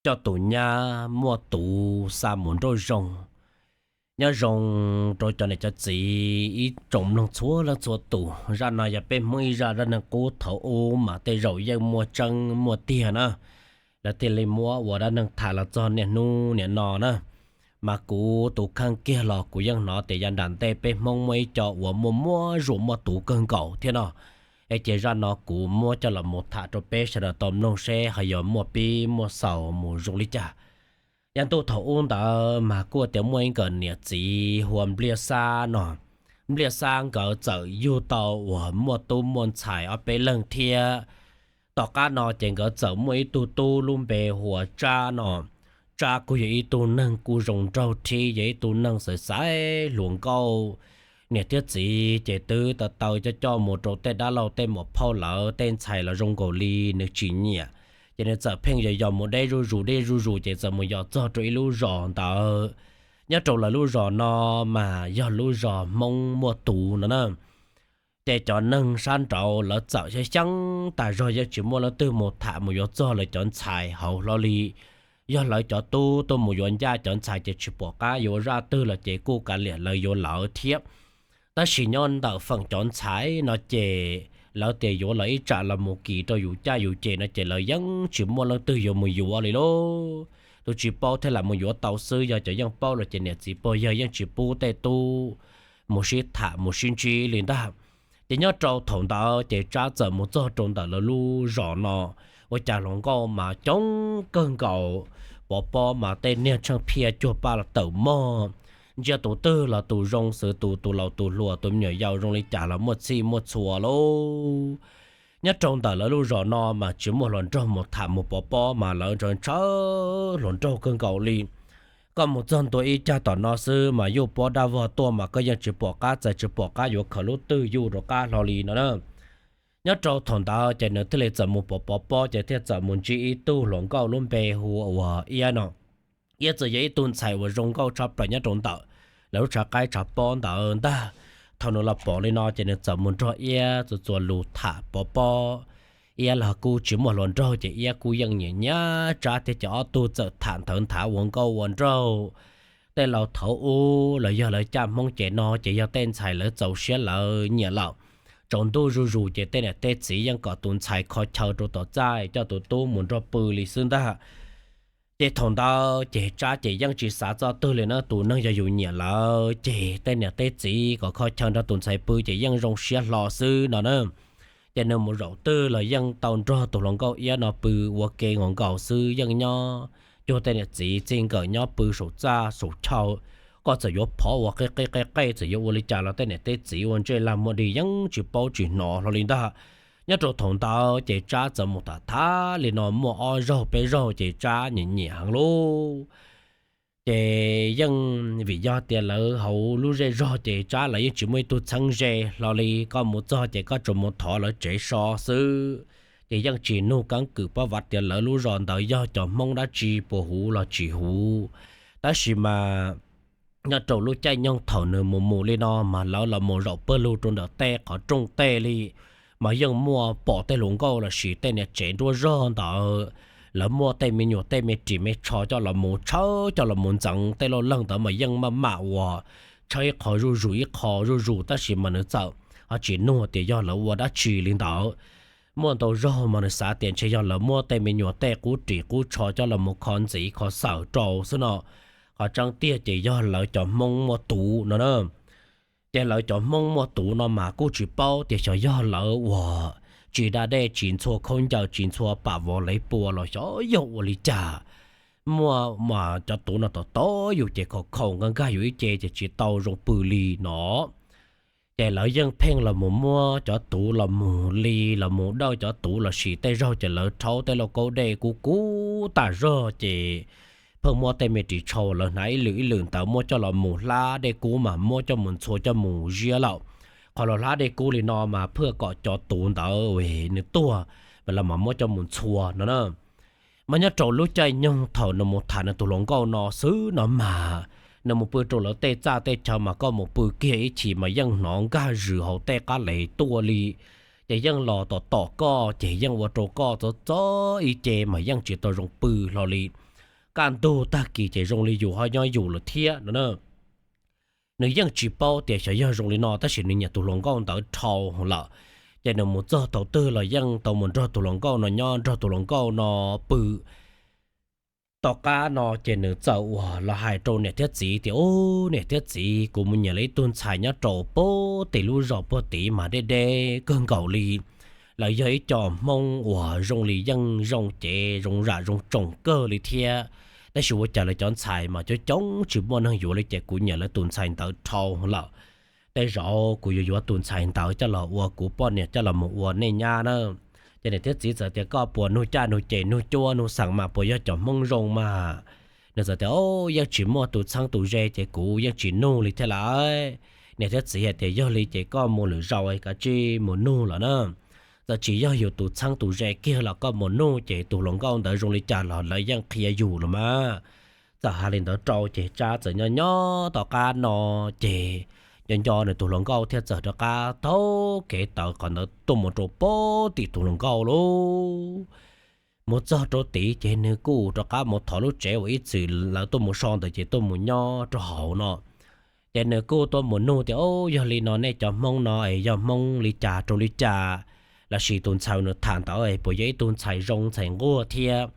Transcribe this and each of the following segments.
coj tus nyab muaj tus xa mus nrauj zoo. Nyob zoo rau cov niam cov txiv ib tsoom mloog txhua leej txhua tus, zaj no yog peb Hmoob ib zaj dab neeg qub thaum ub mas tej zaum yeej muaj tseeb muaj tiag na. Lawv thiaj li muab ua dab neeg tham los txog niaj hnub niam no na. Mas kuv tus kheej kiag los kuv yeej hnov tias yav nram ntej peb Hmoob muaj ib co uas muaj muaj zuam muaj tus kawg nkaus thiab no. Es ces zaj no kuv muab coj los mus tham rau peb sawv daws tau mloog seb ho yog muaj pib muaj xaus mus zoo li cas. Yav ntuj thaum ub ntawd mas kuj tias muaj ib nkawm niam txiv hu ua Npliaj Xab no. Npliaj Xab nkawd txawm yug tau uas muaj tub muaj ntxhais ob peb leeg thiab. Tom qab no ces nkawd txawm muaj ib tug tub lub npe hu ua Tsab no. Tsab kuj yog ib tug neeg kuj zoo nraug thiab yog ib tug neeg xaiv xaiv hluas nkauj. Niam thiab txiv ces twb taw taw coj coj mus rau tej dab laug tej muam phauj lawv tej ntxhais los zoo nkaus li nws tsis nyiam. Ces nws txawm pheej yos yos mus deb zuj zus deb zuj zus ces txawm mus yos txog rau ib lub zos ntawd. Nyob rau lawv lub zos no mas yog lub zos Hmoob muaj tus no na. Ces cov neeg sab nraud lawv txawm xyeeb xyeeb tas zog yeej tsis muaj leej twg mus tham mus yuav txog lawv cov ntxhais hauv hlo li. Yog lawv cov tub tuaj mus yuav ncaj cov ntxhais ces tsis pom qab yuav zaj twg los ces kuj kav liam lawv yuav lawv thiab. Tab sis nyob ntawm feem cov ntxhais no ces lawv tias yuav los ib tsam los mus kis rau yus caj yus ces no ces lawv yeej tsis muaj leej twg yuav mus yuav li lauj. Tus tsis paub thiaj lam mus yuav tau xwb, yog cov yeej paub los ces niam txiv pog yawg yeej tsis pub tej tub mus sib tham mus sib ntsib li ntag. Ces nyob rau thaum ntawd ces Tsab txawm mus txog rau ntawm lawv lub zos no, ua cas hluas nkauj mas coob kawg nkaus, pov pob mas tej niag tsheej phiaj cuag paj tawm mog, ntsia tus twg los tus zoo xwb, tus tus laus tus hluas tus me nyuam yaus zoo li cas los muaj txhij muaj txhua lauj. Nyob rau ntawm lawv lub zos no mas tsis muaj hluas nraug mus tham mus pov pob mas lawv ntshaw ntshaw hluas nraug kawg nkaus li. Koj mus txog ntua ib cag tom no xwb mas yuj pob dab vog tuaj mas koj yeej tsis pom qab txais tsis pom qab yuav khaws lub twg yuj rov qab hlo li no na. Nyob rau thaum ntawd ces nws thiaj li txawm mus pov pov pob ces thiaj txawm mus ntsib ib tug hluas nkauj lub npe hu ua Iab no. Iab txawm yog ib tug ntxhais uas zoo nkauj tshaj plaws nyob rau ntawm lawv lub tshav qaib tshav pob ntawd ntag. Thaum nws los pom li no ces nws txawm mus nrog Iab txuas txuas lus tham pov pob. Iab los kuj tsis muaj hluas nraug ces Iab kuj yeej nyiam nyiam Tsab thiab ces ob tug txawm tham nthawv nthav ua nkauj ua nraug. Tej laus thaum ub los yog lawv caj Hmoob ces no ces yog tej ntxhais lawv txaus siab lawv nyiam lawm. Tsaus ntuj zuj zus ces tej niam tej txiv yeej kom tus ntxhais kho chaw rau tom txaj coj tus tub mus nrog pw li xwb ntag. Ces thaum ntawd ces Tsab ces yeej tsis xav txoj twg li na, tus neeg yog yus nyiam lawm ces tej niam tej txiv kom kho chaw nrog tus ntxhais pw ces yeej zoo siab hlo xwb no na. Ces nws mus zaum twg los yeej tau nrog tus hluas nkauj Iab no pw ua ke nkaus nkaus xwb, yeej nyob cuag tej niam txiv txij nkawm nyob pw saum txaj saum chaw. Koj txawm yuav phov ua qe qe qe qe txawm yuav ua li cas los tej niam tej txiv ua ntsej lag muag dig yeej tsis paub tsis hnov hlo li ntag. Nyob rau thaum ntawd ces Tsab txawm mus tham tham li no muaj ob zaug peb zaug ces Tsab nyiam nyiam heev lauj. Ces yeej vim yog tias lawv hauv lub zej zog ces Tsab lawv yeej tsis muaj ib tug txheeb ze hlo li, koj mus txog ces koj tsuas mus thov lawv tsev so xwb. Ces yeej tsis nug keeb kwm pab vav tias lawv lub zos ntawd yog cov Hmoob dab tsi puas huv los tsis huv. Tab sis mas nyob rau lub caij nyoog thaum nws mus mus li no mas lawv los mus zaum pawg lug rau ntawm tej qhov rooj tej li, mas yeej muaj pom tej hluas nkauj los sis tej niag tsev nruab zog ntawd, lawv muaj tej me nyuam tej me ris me tsho coj los mus tshawb coj los mus ntxeev tej lauj leej ntawd mas yeej maj mam uas tshawb ib qho zuj zus ib qho zuj zus, tab sis mas nws txawm ho tsis nug tias yog lawv ua dab tsi li ntawd. Muaj ntau zaug mas nws xav tias ntshe yog lawv muab tej me nyuam tej qub ris qub tsho coj los mus kho ntxiv kho xawm rau xwb no. Qhov tseeb tiag ces yog lawv cov Hmoob muaj tus no na. Ces lawv cov Hmoob muaj tus no mas kuj tsis paub tias xyov yog lawv uas tsis da dej tsis ntxhua khaub ncaws tsis ntxhua pam vov lev pua los xyov yog ua li cas. Muaj mas cov tus no tom tom yus ces khaus khaus nkag nkag yus ib ce ces tsis tau zoo pw li no. Ces lawv yeej pheej los mus muab cov tus los mus li los mus dawj cov tus los sis tej zaug ces lawv rhaub tej lauj kaub dej kub kub tas zog ces pheej muab tej me ris tsho lawv hnav ib lwm ib lwm ntawd muab coj los mus hlab dej kub mas muab coj mus ntxhua coj mus ziab lawm. Qhov los hlab dej kub li no mas phwj kom cov tus ntawd nws tuag, mas lawv mam muab coj mus ntxhua no na. Mas nyob rau lub caij nyoog thaum nws mus tham nws tus hluas nkauj no xwb no mas, nws mus pw rau lawv tej txaj tej chaw mas koj mus pw kiag ib chim mas yeej hnov nkag zws hauv tej qab les tuaj li. Ces yeej los tom tom koj ces yeej ua rau koj txob txob ib ce mas yeej tsis tau zoo pw hlo li. kaj ntug tag kis ces zoo li yus ho nyob yus lawm thiab no na. Nws yeej tsis paub tias xyov yog zoo li no tab sis nws nyiam tus hluas nkauj ntawd dhau lawm. Ces nws mus txog thaum twg los yeej tau mus nrog tus hluas nkauj no nyob nrog tus hluas nkauj no pw. Tom qab no ces nws txawm uas los hais rau niam thiab txiv tias, Ub, niam thiab txiv, kuv mus nyiam lawv ib tug ntxhais nyob rau puag tim lub zos puag tid mas deb deb kawg nkaus li. Lawv yog ib co Hmoob uas zoo li yeej zoo cev zoo zam zoo tsoom kawg li thiab. Tab sis ua cas lawv cov ntxhais mas coob coob tsis muaj neeg yuav li ces kuv nyiam lawv tus ntxhais ntawd dhau lawm. Tej zaum kuv yuav yuav tus ntxhais ntawd coj los ua kuv poj niam coj los mus ua nej nyab na. Ces niam thiab txiv txawm tias, Koj puas nug caj nug ces nug cuab nug xeem mas puas yog cov Hmoob zoo mas? Nws txawm tias, Yeej tsis muaj tus txheeb tus ze ces kuv yeej tsis nug li thiab lawm. Niam thiab txiv hais tias, Yog li ces koj mus lwm zaus kav tsij mus nug lawm na. Txawm tsis yog yus tus txheeb tus ze kiag los koj mus nug ces tus hluas nkauj ntawd zoo li cas los lawv yeej qhia yus los mas. Txawm hais li ntawd rau ces Tsab txawm nyob nyob tom qab no ces nco nco nws tus hluas nkauj thiaj txawm rov qab taug kev tawm qhov ntawd tuaj mus rau puag tim tus hluas nkauj lauj. Mus txog rau tid ces nws kuj rov qab mus thov lub tsev uas ib txwm lawv tuaj mus so ntawd ces tuaj mus nyob rau hauv no. Ces nws kuj tuaj mus nug tias, Ub, yog li no nej cov Hmoob no es yog Hmoob li cas rau li cas? Lossis tus ntxhais nws tham ntawd es puas yog ib tug ntxhais zoo ntxhais nquag thiab?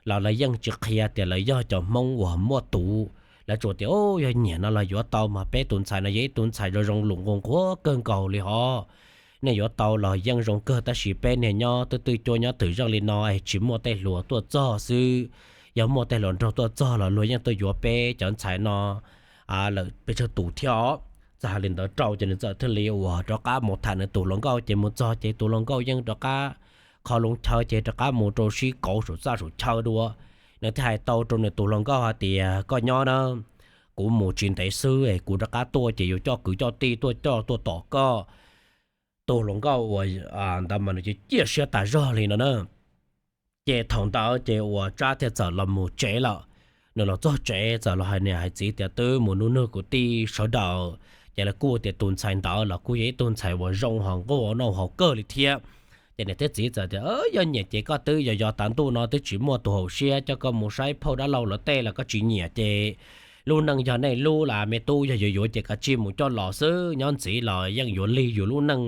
Los lawv yeej tsis qhia tias lawv yog cov Hmoob uas muaj tus. Lawv tsuas tias, Ub, yog nyiam no los yuav tau mas peb tus ntxhais no yog ib tug ntxhais zoo zoo lus nquag nquag kawg nkaus li hos. Nej yuav tau los yeej zoo kawg tab sis peb niag nyob twb twj cuab nyob twm zeej li no es tsis muaj tej hluas tuaj txog xwb. Yog muaj tej hluas nraug tuaj txog los luag yeej tuaj yuav peb cov ntxhais no lawm peb tsawg tus thiab os. Txawm hais li ntawd rau ces nws txawm thiaj li uas rov qab mus tham nws tus hluas nkauj ces mus txog ces tus hluas nkauj yeej rov qab kho loo chaw ces rov qab mus rau sib kauv saum txaj saum chaw dua. Nws thiaj hais tau rau nws tus hluas nkauj hais tias, Koj nyob na, kuv mus tsis ntev xwb es kuv rov qab tuaj ces yuav coj kwv coj tij tuaj coj tuaj tom koj. Tus hluas nkauj uas ntawd mas nws cia ciaj siab tas zog li no na. Ces thaum ntawd ces uas Tsab thiaj txawm los mus tsev lawm. Nws los txog tsev txawm los hais niam hais txiv tias, Twb mus nug nug kwv tij sawv daws, ces lawv kuj tias tus ntxhais ntawd los kuj yog ib tug ntxhais uas zoo hos nquag noj haus kawg li thiab. Ces niam thiab txiv txawm tias, Yog nyiam ces koj twb yos yos tas ntuj no twb tsis muaj tus haum siab coj koj mus saib phauj dab laug lawv tej los koj tsis nyiam ces lub neej yog nej lub las me tub, yog yuav yuav ces kav tsij mus coj los xwb, nyob ntxiv los yeej yuav lig yus lub neej,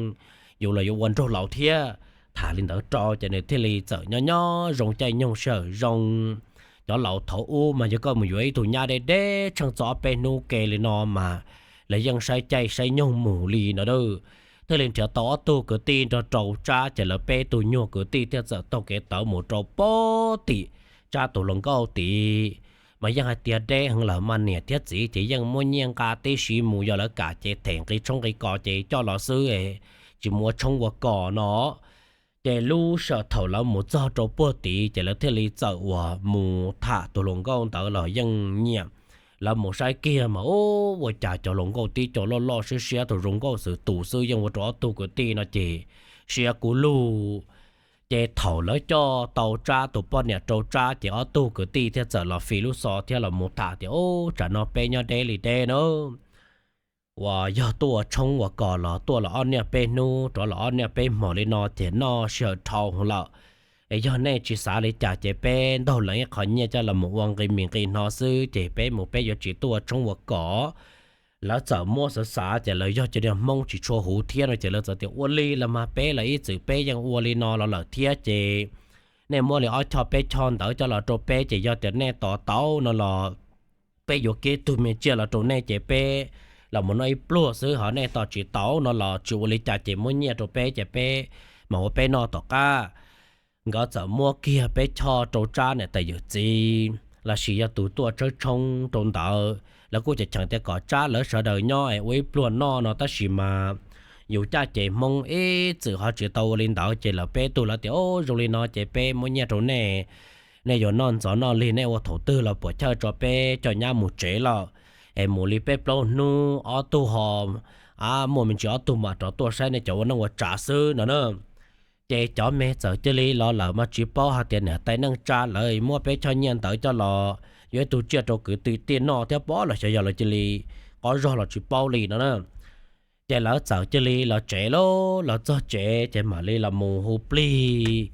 yus los yuav ua nraug laus thiab. Tham li ntawd rau ces nws thiaj li txawm nyob nyob zoo caij nyoog sij hawm zoo. Cov laus thaum ub mas yog koj mus yuav ib tug nyab deb deb tsheej txog ob peb hnub ke li no mas lawv yeej saib caij saib nyoog mus li no a. Thiaj li nrhiav tau ob tug kwv tij nrog rau Tsab ces lawv peb tug nyuag kwv tij thiaj txawm taug kev tawm mus rau puag tim Tsab tus hluas nkauj tid. Mas yeej hais tias deb heev lawm mas niam thiab txiv ces yeej muab nyiaj nqa tib si mus, yog lawv kam ces them nqi tshoob nqi kos ces coj los xwb, tsis mus ua tshoob ua kos no. Ces lub sij hawm thaum lawv mus txog rau puag tid ces lawv thiaj li txawm uas mus tham tus hluas nkauj ntawd los yeej nyiam. Lawv mus saib kiag mas ua cas cov hluas nkauj tib co loj loj siab siab, tus zoo nkauj xwm tus xwb yeej ua rau ob tug kwv tij no ces siab kub lug. Ces thaum lawv coj tau Tsab tus poj niam rau Tsab ces ob tug kwv tij thiaj txawm los fi lub xov thiab los mus tham tias, Ub, tsam no peb nyob deb li deb na, uas yog tuaj ua tshoob ua kos los tuaj los ob niaj peb hnub, rov los ob niaj peb hmos li no ces noj sij hawm dhau lawm. Es yog nej tsis xav li cas ces peb ntaug lees ib qho nyiaj coj los mus ua nqi mis nqi hno xwb ces peb mus peb yuav tsis tuaj ua tshoob ua kos. Lawv txawm muab xav xav ces lawv yog cov niag Hmoob tsis tshua huv thiab no ces lawv txawm tias, Ua li los mas peb los ib txwm peb yeej ua li no los lawm thiab ces nej muab li ob choj peb choj ntawd coj los rau peb ces yog tias nej tos tau no los peb yuav kib tug me tsiaj los rau nej ces peb los mus noj ib pluag xwb, ho nej tos tsis tau no los tsis ua li cas ces muab nyiaj rau peb ces peb mam ua peb noj tom qab. Nkawd txawm muab kiag peb choj rau Tsab niam tais yawm txiv lossis yog tus tuaj tshawb tshoob rau ntawd, lawv kuj cheem cheem tias kom Tsab lawv sawv daws nyob es ua ib pluag noj no tab sis mas yus caj ces Hmoob ib txwm ho tsis tau ua li ntawd ces lawv peb tug lawv tias, Ub, zoo li no ces peb muab nyiaj rau nej, nej yuav noj ntxov noj lig nej ua thaum twg los puam chawj tso peb coj nyab mus tsev lawm, es mus li peb plaub hnub ob tug ho, a, muaj me ntsis ob tug mam rov tuaj saib nej cov ua neej ua tsav xwb no na. Ces cov me txawm cia li los lawm mas tsis paub hais tias niam tais neej Tsab lawv muab peb choj nyiaj ntawd coj los yuav ib tug tsiaj rau kwv tij noj thiab pob los xyov yog lawv cia li qov zog los tsis paub li no na. Ces lawv txawm cia li los tsev lauj, los txog tsev ces mam li los mus hu plig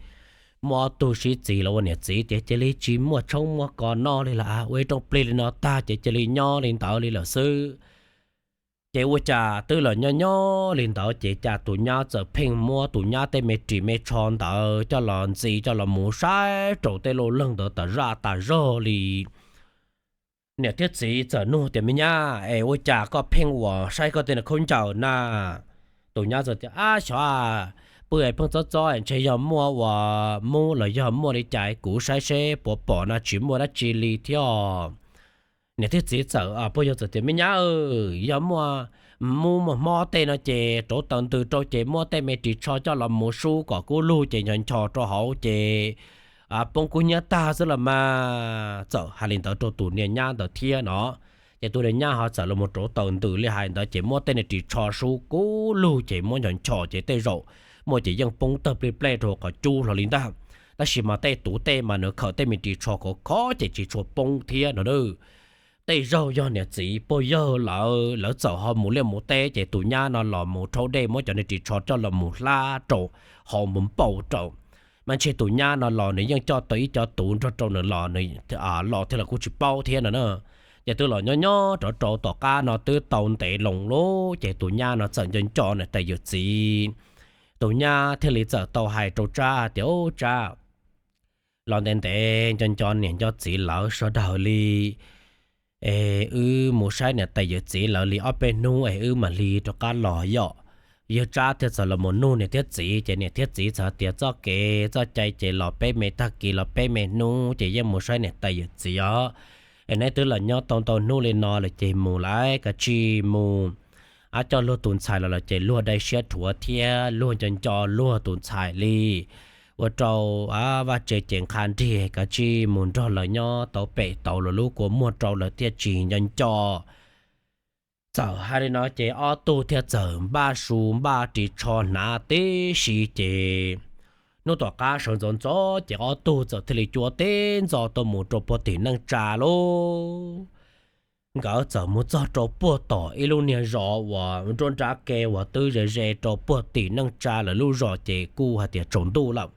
muaj ob tug sib txiv los ua niam txiv ces cia li tsis muaj tshoob muaj kos noj li lawm, ua ib rooj plig li no tag ces cia li nyob li ntawd li lawm xwb. Ces ua cas twb los nyob nyob li ntawd ces cas tus nyab txawm pheej muab tus nyab tej me ris me tsho ntawd coj los ntxi coj los mus saib rau tej lauj leeg ntawd tas zaj tas zog li. Niam thiab txiv txawm nug tias, Me nyab, es ua cas koj pheej ua saib koj tej khaub ncaws na? Tus nyab txawm tias, Ab xyov, pw es pheej txob txob ntshe yog muaj ua mub los yog muaj li cas kuv saib seb puas pom no tsis muaj dab tsi li thiab. Niam thiab txiv txawm puj yog txawm tias, Me nyab, yog muaj mub muaj hmob tej no ces rauv taws ntws rau ces muab tej me ris tsho coj los mus sub kom kub lug ces ncho ncho rau hauv ces poob kub hnyiab tag xwb los mas. Txawm hais li ntawd rau tus niag nyab ntawd thiab no. Ces tus niag nyab ho txawm los rauv taws ntws li hais ntawd ces muab tej niag ris tsho sub kub lug ces muab ncho ncho ces tej zaum muaj ces yeej poob tawg plij plej rau qhov cub hlo li ntag. Tab sis mas tej tus tej mas nws khawm tej me ris tsho khov khov ces tsis tshua poob thiab no. Tej zaug yog niam txiv puj yog lawv, lawv txawm ho mus liaj mus teb ces tus nyab no los mus rhaub dej muab cov niag ris tsho coj los mus hlab rau hauv npau rau. Mas ntshe tus nyab no los nws yeej coj tau ib co tus nrog rau nws los, los thiab los kuj tsis paub thiab no na. Ces twb los nyob nyob rov rau tom qab no twb tau ntev loo lawm ces tus nyab no txawm nco nco niam tais yawm txiv. Tus nyab thiaj li txawm tau hais rau Tsab tias, Ub Tsab, los ntev ntev nco nco niam nco txiv lawv sawv daws li es wb mus saib niam tais yawm txiv lawv li ob peb hnub es wb mam li rov qab los yom. Yawg Tsab thiaj txawm los mus nug niam thiab txiv ces niam thiab txiv txawm tias, Txoj kev txoj cai ces los peb me tag kis los peb me hnub ces yeej mus saib niam tais yawm txiv os. Es neb twb los nyob tau ntau hnub li no lawm ces mus lawm kav tsij mus. Ab, coj luag tus ntxhais los lawm ces luag dai siab dhuav thiab luag nco nco luag tus ntxhais li. Ua rau vaj tse ces nqha nrig kav tsij mus nrog lawv nyob tau pem tau lawv lub kua muag rau lawv thiaj tsis nco nco. Txawm hais li no ces ob tug thiaj txawm npaj su npaj ris tsho hnav tib si ces hnub tom qab sawv ntxov ntxov ces ob tug txawm thiaj li cuab tib ntxov tuaj mus rau puag tim neej tsa lauj. Nkawd txawm mus txog rau puag tom ib lub niag zos uas nruab nrab ke uas twb ze ze rau puag tim neej tsa lawv lub zos ces kuj hais tias tsaus ntuj lawm.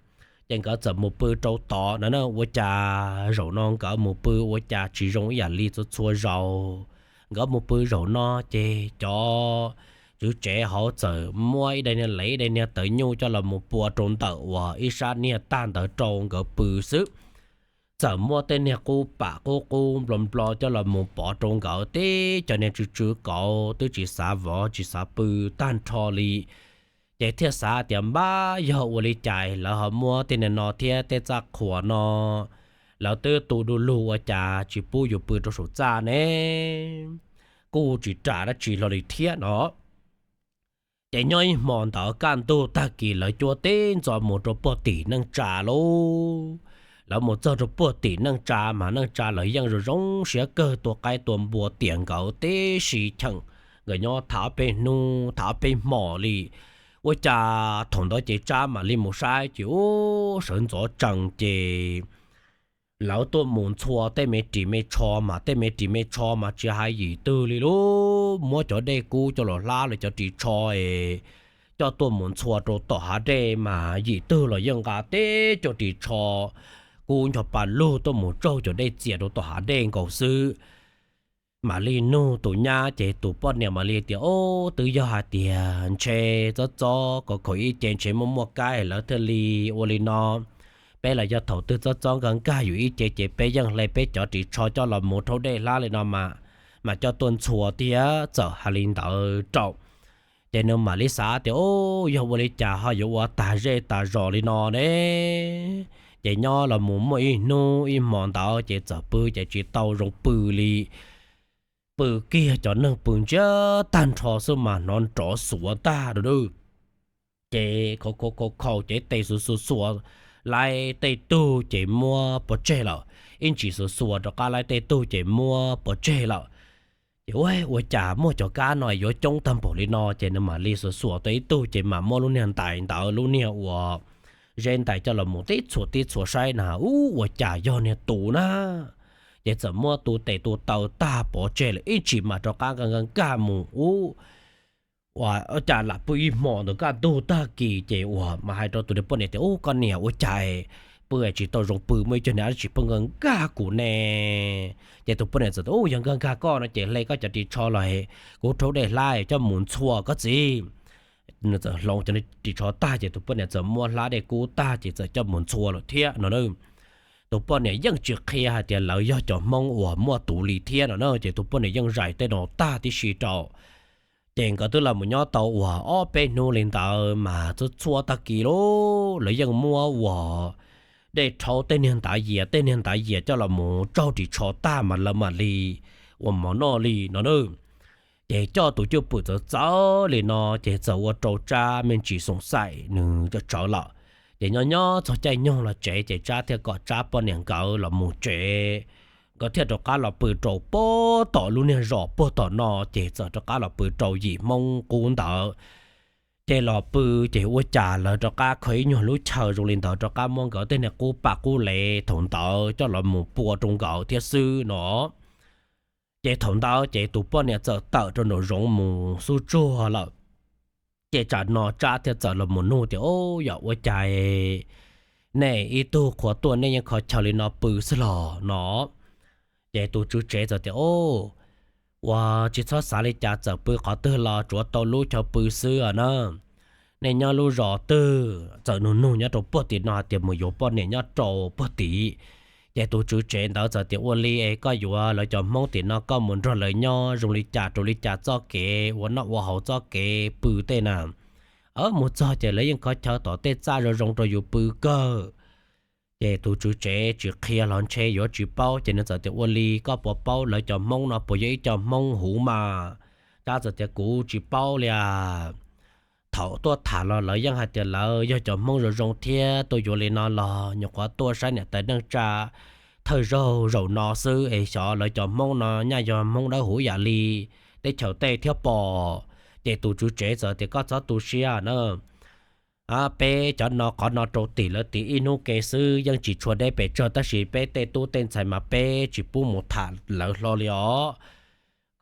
Ces nkawd txawm mus pw rau tod no na. Ua cas zaum no nkawd mus pw ua cas tsis zoo ib yam li txhua txhua zaus. Nkawd mus pw zaum no ces cov tswv tsev hauv txawm muab ib daim niag lev ib daim niag tawv nyuj coj los mus pua rau ntawm uas ib sab niag tag ntawd rau nkawd pw xwb. Txawm muab tej niag qub pam qub qub nplo nplo coj los mus pov rau nkawd tib co niag tsw tsw kauv twb tsis xav vov tsis xav pw tag nrho li. Ces thiaj xav tias npab yog ua li cas lawv ho muab tej niag no thiab tej txaj qhuas no, lawv twb tu du lug ua cas tsis pub yus pw rau saum txaj ne, kuj tsis ras dab tsi hlo li thiab no. Ces nyob ib hmo ntawd kaj ntug tag kis lawv cuab tib ntxov mus rau puag tim neej tsa lauj. Lawv mus txog rau puag tim neej tsa mas neej tsa lawv yeej zoo zoo siab kawg tua qaib tua npua tiam nkawd tib si cheem. Nkawd nyob tham ob peb hnub tham ob peb hmo li. Ua cas thaum ntawd ces Tsab mam li mus saib ces ub sawv ntxov tsees ces lawv tuaj mus ntxhua tej me ris me tsho mas tej me ris me tsho mas tsis hais yim twg li lauj, muab cov dej kub coj los hlab los cov ris tsho es coj tuaj mus ntxhua rau tom hav dej mas yim twg los yeej nqa teb cov ris tsho kub ncho pa lug tuaj mus tsaug cov dej txias rau tom hav dej nkaus xwb. Mam li nug tus nyab ces tus poj niam mam li tias, Ob, twb yog hais tias ntshe txob txob kom khaum ib ce ntshe muaj muaj kab lawv thiaj li ua li no. Peb los yog thaum twg txob txob nkag nkag yus ib ce ces peb yeej hle peb cov ris tsho coj los mus rhaub dej hlab li no mas, mas coj tuaj ntxhua thiab txawm hais li ntawd rau. Ces nws mam li xav tias, Ob, yog ua li cas ho yuav ua tag zej tag zos li no ne? Ces nyob los mus muaj ib hnub ib hmo ntawd ces txawm pw ces tsis tau zoo pw li. Pw kiag cov neeg pw ntsiag tag nrho xwb mas hnov nrov xuav ntag a. Ces khau khau khau ces ib tes xuas xuas xuas laib tej tug ces muab pov tseg lawm, ib ntsis xuas xuas rov qab laib tej tug ces muab pov tseg lawm. Ces ua cas muaj cov kab no yuav coob tag npaum li no, ces nws mam li xuas xuas tau ib tug ces mam muab lub niag ntais ntawd lub niag uas zeb ntais coj los mus tib txhua tib txhua saib na, ub, ua cas yog niag tus na. Ces txawm muab tu tes tu taw tag pov tseg lawm, ib ntsis mam rov qab nkag nkag mus ub. Ua cas lam pw ib hmo ntawd kaj ntug tag kis ces uas mam hais rau tus niag poj niam tias, Ub, koj niam, ua cas pw tsis tau zoo pw, muaj ib co niag dab tsi pheej nkag nkag kuv ne. Ces tus poj niam txawm tias, Ub, yog nkag nkag koj no ces hle koj cov ris tsho los, kuv rhaub dej hlab coj mus ntxhua koj txiv. Nws txawm hloov cov ris tsho tag ces tus poj niam txawm muab hlab dej kub tag ces txawm coj mus ntxhua lawm thiab no na. Tus poj niam yeej tsis qhia hais tias lawv yog cov Hmoob uas muaj tus li thiab no na, ces tus poj niam yeej zais tej no tag tib si rau. Ces nkawd twb los mus nyob tau uas ob peb hnub li ntawd mas txhua txhua tag kis lauj, lawv yeej muab uas dej rhaub tej niag ntav yias tej niag ntav yias coj los mus tsaug ris tsho tag mas lawv mam li ua mov noj li no na. Ces coj tus cwj pwm txawv txawv li no ces txawm ua rau Tsab me ntsis xoom xaim nws tsawv lawm. Ces nyob nyob txog caij nyoog los tsev ces Tsab thiaj kom Tsab poj niam nkawd los mus tsev. Nkawd thiaj rov qab los pw rau puag tom lub niag zos puag tom no, ces txawm rov qab los pw rau yim Hmoob qub ntawd. Ces los pw, ces ua cas lawv rov qab kho ib nyuag lub chaw zoo li ntawd rov qab muab nkawd tej niag qub pam qub lev thaum ntawd coj los mus pua rau nkawd thiab xwb no. Ces thaum ntawd ces tus poj niam txawm tawm rau nraum zoov mus xub tsuag lawm. Ces tsam no Tsab thiaj txawm los mus nug tias, Ub, yog ua cas nej ib tug qhuav tuaj nej yeej kho chaw li no pw xwb los no? Ces tus tswv tsev txawm tias, Ub, ua tsis txhob xav li cas, txawm pw qhov twg los tsuav tau lub chaw pw xwb os na. Nej nyob lub zos twg? Txawm nug nug nyob rau puag tim no hais tias mus yuav poj niam nyob rau puag tim. Ces tus tswv tsev ntawd txawm tias, Ua li es koj yuav lawv cov Hmoob tim no koj mus nrog lawv nyob zoo li cas rau li cas txoj kev ua noj ua haus txoj kev pw tej na? Mus txog ces lawv yeej kho chaw tom tej txaj zoo zoo rau yus pw kawg. Ces tus tswv tsev tsis qhia los ntshe yuav tsis paub ces nws txawm tias, Ua li koj puas paub lawv cov Hmoob no puas yog ib co Hmoob huv mas? Tsab txawm tias, Kuv tsis paub li as. Thaum tuaj tham los lawv yeej hais tias lawv yog cov Hmoob zoo zoo thiab tuaj yuav li no los nyuam qhuav tuaj saib niam tais neej tsa thawj zaug zaum no xwb es xyov lawv cov Hmoob no nyaj yog Hmoob dawb huv yam li teb chaws tej thiab pom. Ces tus tswv tsev txawm tias, Koj txhob tu siab na. Peb cov no qhov no rau tim lawv tim ib hnub ke xwb yeej tsis tshua deb pes tsawg tab sis peb tej tub tej ntxhais mas peb tsis pub mus tham lawv hlo li os.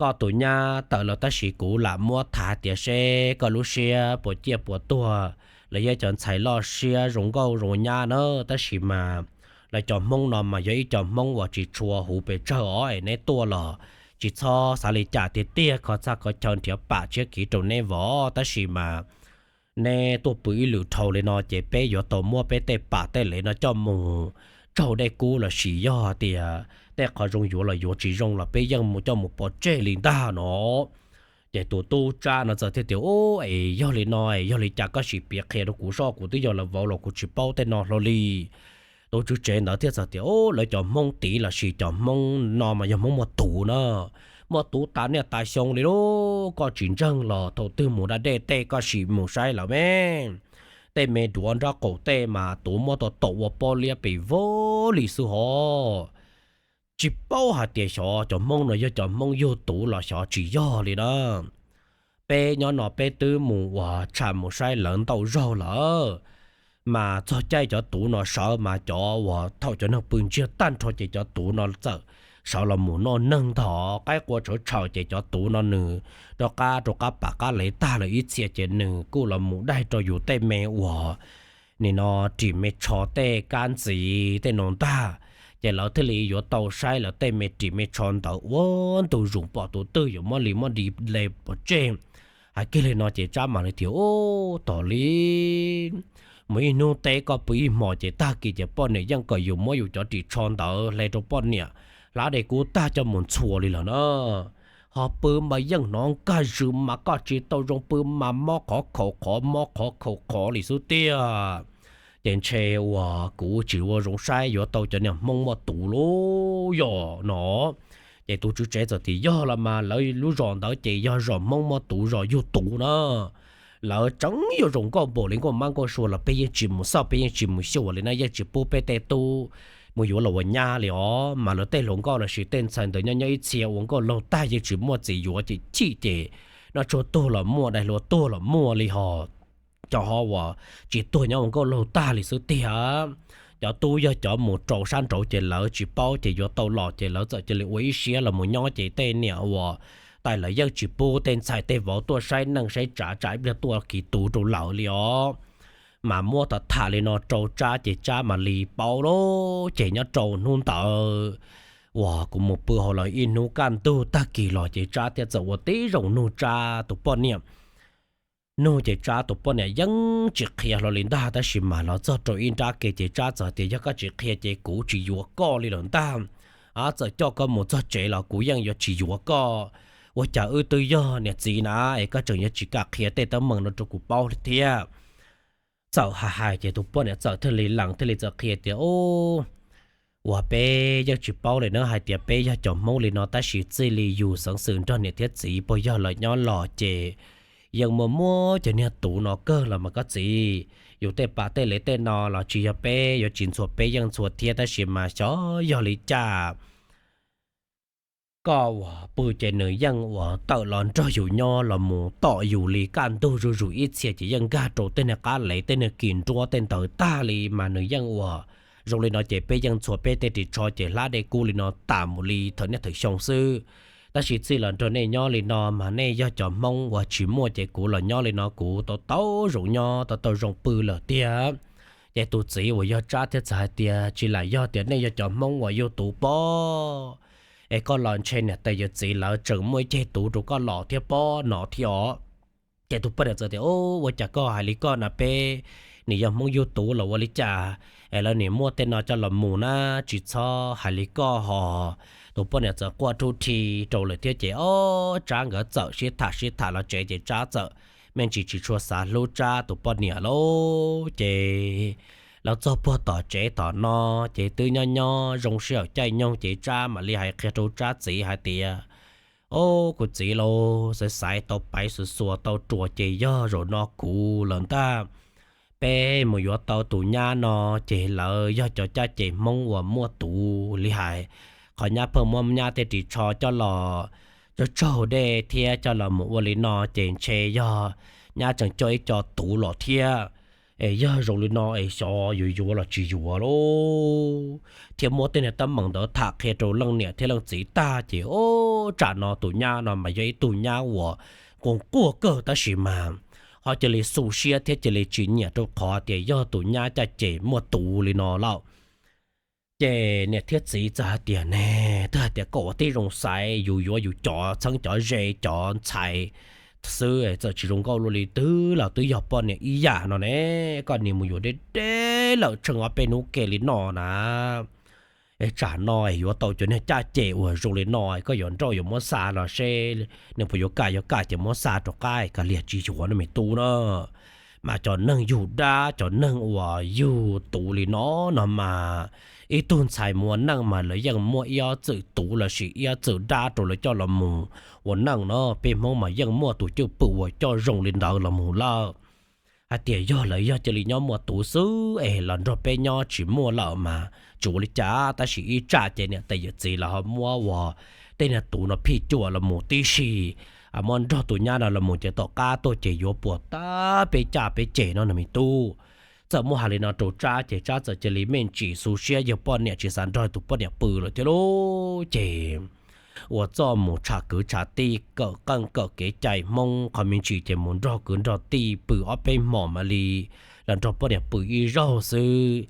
Koj tus nyab tawm los tab sis kuv lam muab tham tias seb koj lub siab puas ciaj puas tuag. Lawv yog cov ntxhais loj siab zoo nkauj zoo nyab na, tab sis mas lawv cov Hmoob no mas yog ib co Hmoob uas tsis tshua huv pes tsawg os, es neb tuaj los tsis txhob xav li cas tiag tiag, kho txaj kho chaw nrhiav pam tshiab kiv rau neb vov, tab sis mas neb tuaj pw ib lwm dhau li no ces peb yuav tau muab peb tej pam tej lev no coj mus tsaug dej kub los sis yog tias tej qhov zoo yuav los yuav tsis zoo los peb yeej mus coj mus pov tseg li ntag no. Ces tus tub Tsab no txawm thiaj tias, Ub, es yog li no es yog li cas koj sim piav qhia rau kuv soj, kuv twb yog lawv vauv los kuv tsis paub tej no hlo li. Tus tswv tsev ntawd thiaj txawm tias, Ub, lawv cov Hmoob tid los sis cov Hmoob no mas yog Hmoob muaj tus na, muaj tus tas niaj tas xyoo li lauj. Koj tsis ntseeg los thaum twg mus da dej tej koj sim mus saib lawm me. Tej me duav nraub qaum tej mas tus muab tau taum ua pob liab pes vog li xwb hov. Tsis paub hais tias xyov cov Hmoob no yog cov Hmoob yug tus los xyov tsis yog li na. Peb nyob no peb twb mus ua tsham mus saib lawv ntau zaug lawm, mas txog caij cov tus no sawv mas cov uas thaum cov neeg pw ntsiag tag nrho ces cov tus no txawm sawv los mus noj neeg ntag. Qaib qua tshawv tshaws ces cov tus no nws rov qab rau qab pam qab lev tag lawm ib txhia ces nws kuj los mus daig rau yus tej me uas nim no ris me tsho tej kab ntxiv tej no ntag. Ces lawv thiaj li yuav tau saib lawv tej me ris me tsho ntawd ua ntu zus pom tus twg yuav muab li muab di le pov tseg. Hais kiag li no ces Tsab mam li tias, Ub, tom li mus ib hnub teb koj pw ib hmos ces tag kis ces poj niam yeej kom yus muab yus cov ris tsho ntawd hle rau poj niam hlab dej kub tag coj mus ntxhua li lawm na. Ho pw mas yeej hnov nkag zws mas koj tsis tau zoo pw mas mob qhov khaum qhov mob qhov khaum qhov li xwb tiag. Ces ntshe uas kuv tsis ua zoo saib yuav tau cov niag Hmoob muaj tus lauj yog no. Ces tus tswv tsev txawm tias, Yog los mas lawv lub zos ntawd ces yog zos Hmoob muaj tus zos yug tus na. Lawv tseem yuav zoo nkauj npaum li nkauj mab nkauj sua los peb yeej tsis mus xauj peb yeej tsis mus xyuas li na, yeej tsis pub peb tej tub mus yuav los ua nyab li os. Mas lawv tej hluas nkauj los sis tej ntxhais ntawd nyob nyob ib txhia ua nkauj laug tag yeej tsis muaj txiv yuav ces chim ces noj tshuaj tuag los muaj, dai hlua tuag los muaj li hos. Cov ho uas tsis tuag nyob ua nkauj laug tag li xwb tiag. Cov tub yog cov mus rau sab nraud ces lawv tsis paub ces yuav tau los ces lawv txawm cia li ua ib siab los mus nyob ces tej niam uas tais lawv yeej tsis pub tej ntxhais tej vauv tuaj saib neej saib tsav tsam ib pliag tuaj kis tus rau lawv li os. mas muab tham tham li no rau Tsab ces Tsab mam li paub lauj. Ces nyob rau hnub ntawd uas kuv mus pw hauv lawv ib hnub kaj ntug tag kis los ces Tsab thiaj txawm ua tib zoo nug Tsab tus poj niam. Nug ces Tsab tus poj niam yeej tsis qhia hlo li ntag, tab sis mas los txog rau ib nrab ke ces Tsab txawm tias, Yog koj tsis qhia ces kuv tsis yuav koj li lawm ntag. Txawm coj koj mus txog tsev los kuv yeej yuav tsis yuav koj. Ua cas wb twb yog niam txiv na es koj tseem yuav tsis kam qhia tej teeb meem no rau kuv paub li thiab? Txawm hais hais ces tus poj niam txawm thiaj li lees thiaj li txawm qhia tias, Ub, uas peb yeej tsis paub li na, hais tias peb yog cov Hmoob li no tab sis txij li yus xeev xwm nrog niam thiab txiv puag yog lawv nyob los ces yeej muaj muab cov niag tuv no kawg los mas koj txiv. Yus tej pam tej lev tej no los tsis yog peb yuav tsis ntxhua peb yeej ntxhua thiab, tab sis mas xyov yog li cas koj uas pw ces nws yeej uas tawm los nrog yus nyob los mus tom yus li kaj ntug zuj zus ib txhia ces yeej nkag rau tej niag qab lev tej niag kis nruab tej ntawd tag li mas nws yeej uas zoo li no ces peb yeej ntxhua peb tej ris tsho ces hlab dej kub li no tas mus li thawm niaj thawm xyoo xwb. Tab sis txij los nrog nej nyob li no mas nej yog cov Hmoob uas tsis muaj ces kuv los nyob li no kuv tau tau zoo nyob tau tau zoo pw lawm tiag. Ces tus txiv uas yog Tsab thiaj txawm hais tias, Tsis lam yog tias nej yog cov Hmoob uas yug tuv pob, es koj los ntshe niam tais yawm txiv lawv tseem muaj ib ceg tuv rau koj los thiab pob no thiab os. Ces tus poj niam txawm tias, Ub, ua cas koj hais li koj na, peb nim yog Hmoob yug tuv los ua li cas es lawv nim muab tej no coj los mus na? Tsis txhob hais li koj hos. Tus poj niam txawm quaj rub rhi rau lawm thiab ces ob Tsab nkawd txawm sib tham sib tham los tsev ces Tsab txawm me ntsis tsis tshua xav hlub Tsab tus poj niam lauj. Ces lawv txog puag tom tsev tom no ces twb nyob nyob zoo sij hawm caij nyoog ces Tsab mam li hais qhia rau Tsab txiv hais tias, Ob, kuv txiv lauj, xaiv xaiv tau paiv xuas xuas tau ruas ces yog zaum no kuv lawm ntag. Peb mus yuav tau tus nyab no ces lawv yog cov caj ces Hmoob uas muaj tuv li hais. Qhov nyab pheej muab nyab tej ris tsho coj los tsaug tsaug dej thiab coj los mus ua li no ces ntshe yog nyab tseem coj ib co tuv los thiab. Es yog zoo li no es xyov yuav yuav los tsis yuav lauj. Thiab muab tej niag teeb meem ntawd tham qhia rau leej niam thiab leej txiv tag ces ob tsam no tus nyab no mas yog ib tug nyab uas nquag kawg tab sis mas ho cia li xu siab thiab cia li tsis nyiam rau qhov tias yog tus nyab caj ces muaj tuv li no lawm. Ces niam thiab txiv txawm hais tias, Ne, twb hais tias koj ua tib zoo xaiv yus yuav yus cov txheeb cov ze cov ntxhais xwb, txawm tsis zoo nkauj luaj li twg los twb yog poj niam ib yam no ne. Koj nim mus yuav deb deb lawm tsheej ob peb hnub ke li no na. Es tsam no yuav tau cov niag caj ces uas zoo li no, koj yuav nrauj yuav muab xa los seb nws puas yuav kam, yuav kam ces muab xa rov qab, kav liam tsis yuav no me tub na. Mas cov neeg yug dab cov neeg uas yug tuv li no no mas ib tug ntxhais mus ua neej mas lawv yeej muaj ib ob txwm tuv lossis ib ob txwm dab rau lawv coj los mus ua neej no. Peb Hmoob mas yeej muaj tus cwj pwm uas coj zoo li ntawd los mus lawm. Hais tias yog lawv yog cia li nyob muaj tuv xwb es los nrog peb nyob tsis muaj lawm mas tsis ua li cas, tab sis ib tsam ces niam tais yawm txiv lawv ho muab uas tej niag tuv no phij cuam los mus tib si, muab nrog tus nyab no los mus ces tom qab tuaj ces yuav puas tab peb caj peb ces no na me tub. Txawm muaj hais li no rau Tsab ces Tsab txawm cia li me ntsis xu siab yog poj niam tsis xav nrog tus poj niam pw lawm thiab lauj. Ces ua txuj mus tsham kwv tsham tij kawm qeej kawm kev cai Hmoob qhov me ntsis ces mus nrog kwv nrog tij pw ob peb hmos mam li los nrog poj niam pw ib zaug xwb.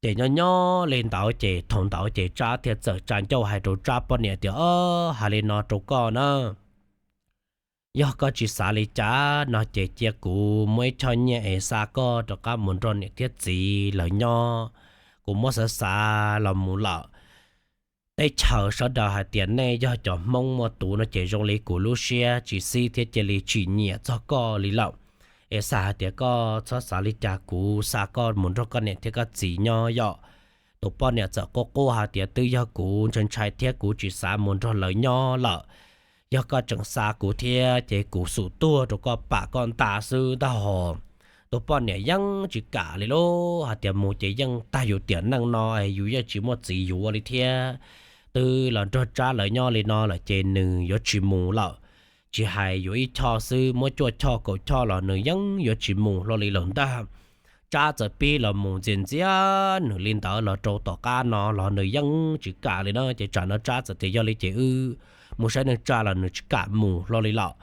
Ces nyob nyob li ntawd ces thaum ntawd ces Tsab thiaj txawm tsa ncauj hais rau Tsab poj niam tias, Ob, hais li no rau koj na, yog koj tsis xav li cas no ces cia kuv muab ib choj nyiaj es xa koj rov qab mus nrog niam thiab txiv lawv nyob. Kuv muab xav xav los mus lawm, teb chaws sawv daws hais tias nej yog cov Hmoob muaj tuv no ces zoo li kuv lub siab tsis xib thiab cia li tsis nyiam txog koj li lawm. Es xav hais tias koj txhob xav li cas, kuv xa koj mus nrog koj niam thiab koj txiv nyob yom. Tus poj niam txawm qub qub hais tias twb yog kuv ntshai ntshai thiab kuv tsis xav mus nrog lawv nyob lawm. Yog koj tseem xa kuv thiab ces kuv xum tuag rau koj pam koj nta xwb ntag hos. Tus poj niam yeej tsis kam li lauj, hais tias mus ces yeej tag yus tiam neej no, yus yeej tsis muaj txiv yuav li thiab. Twb los nrog Tsab lawv nyob li no lawm ces nws yuav tsis mus lawm. Tsis hais yuav ib choj xwb, muab cuaj choj kaum choj los nws yeej yuav tsis mus hlo li lawm ntag. Tsab txawm pib los mus ntxias ntxias nws li ntawd los rau tom qab no los nws yeej tsis kam li na. Ces tsam no Tsab txawm tias yog li ces wb mus saib neej tsa los nws tsis kam mus hlo li lawm.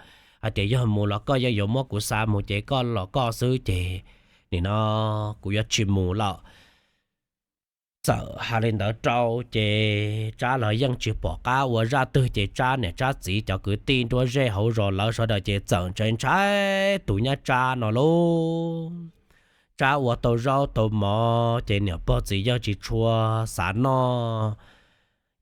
Hais tias yog mus los koj yeej yuav muab kuv xa mus ces koj los koj xwb ces nim no kuv yuav tsis mus lawm. Txawm hais li ntawd rau ces Tsab los yeej tsis pom qab ua zaj twg ces Tsab niam Tsab txiv cov kwv tij nruab zej hauv zos lawv sawv daws ces txawm ntshai ntshai tus nyab Tsab no lauj. Tsab ua tau zaub tau mov ces niam pog txiv yawg tsis tshua xav noj,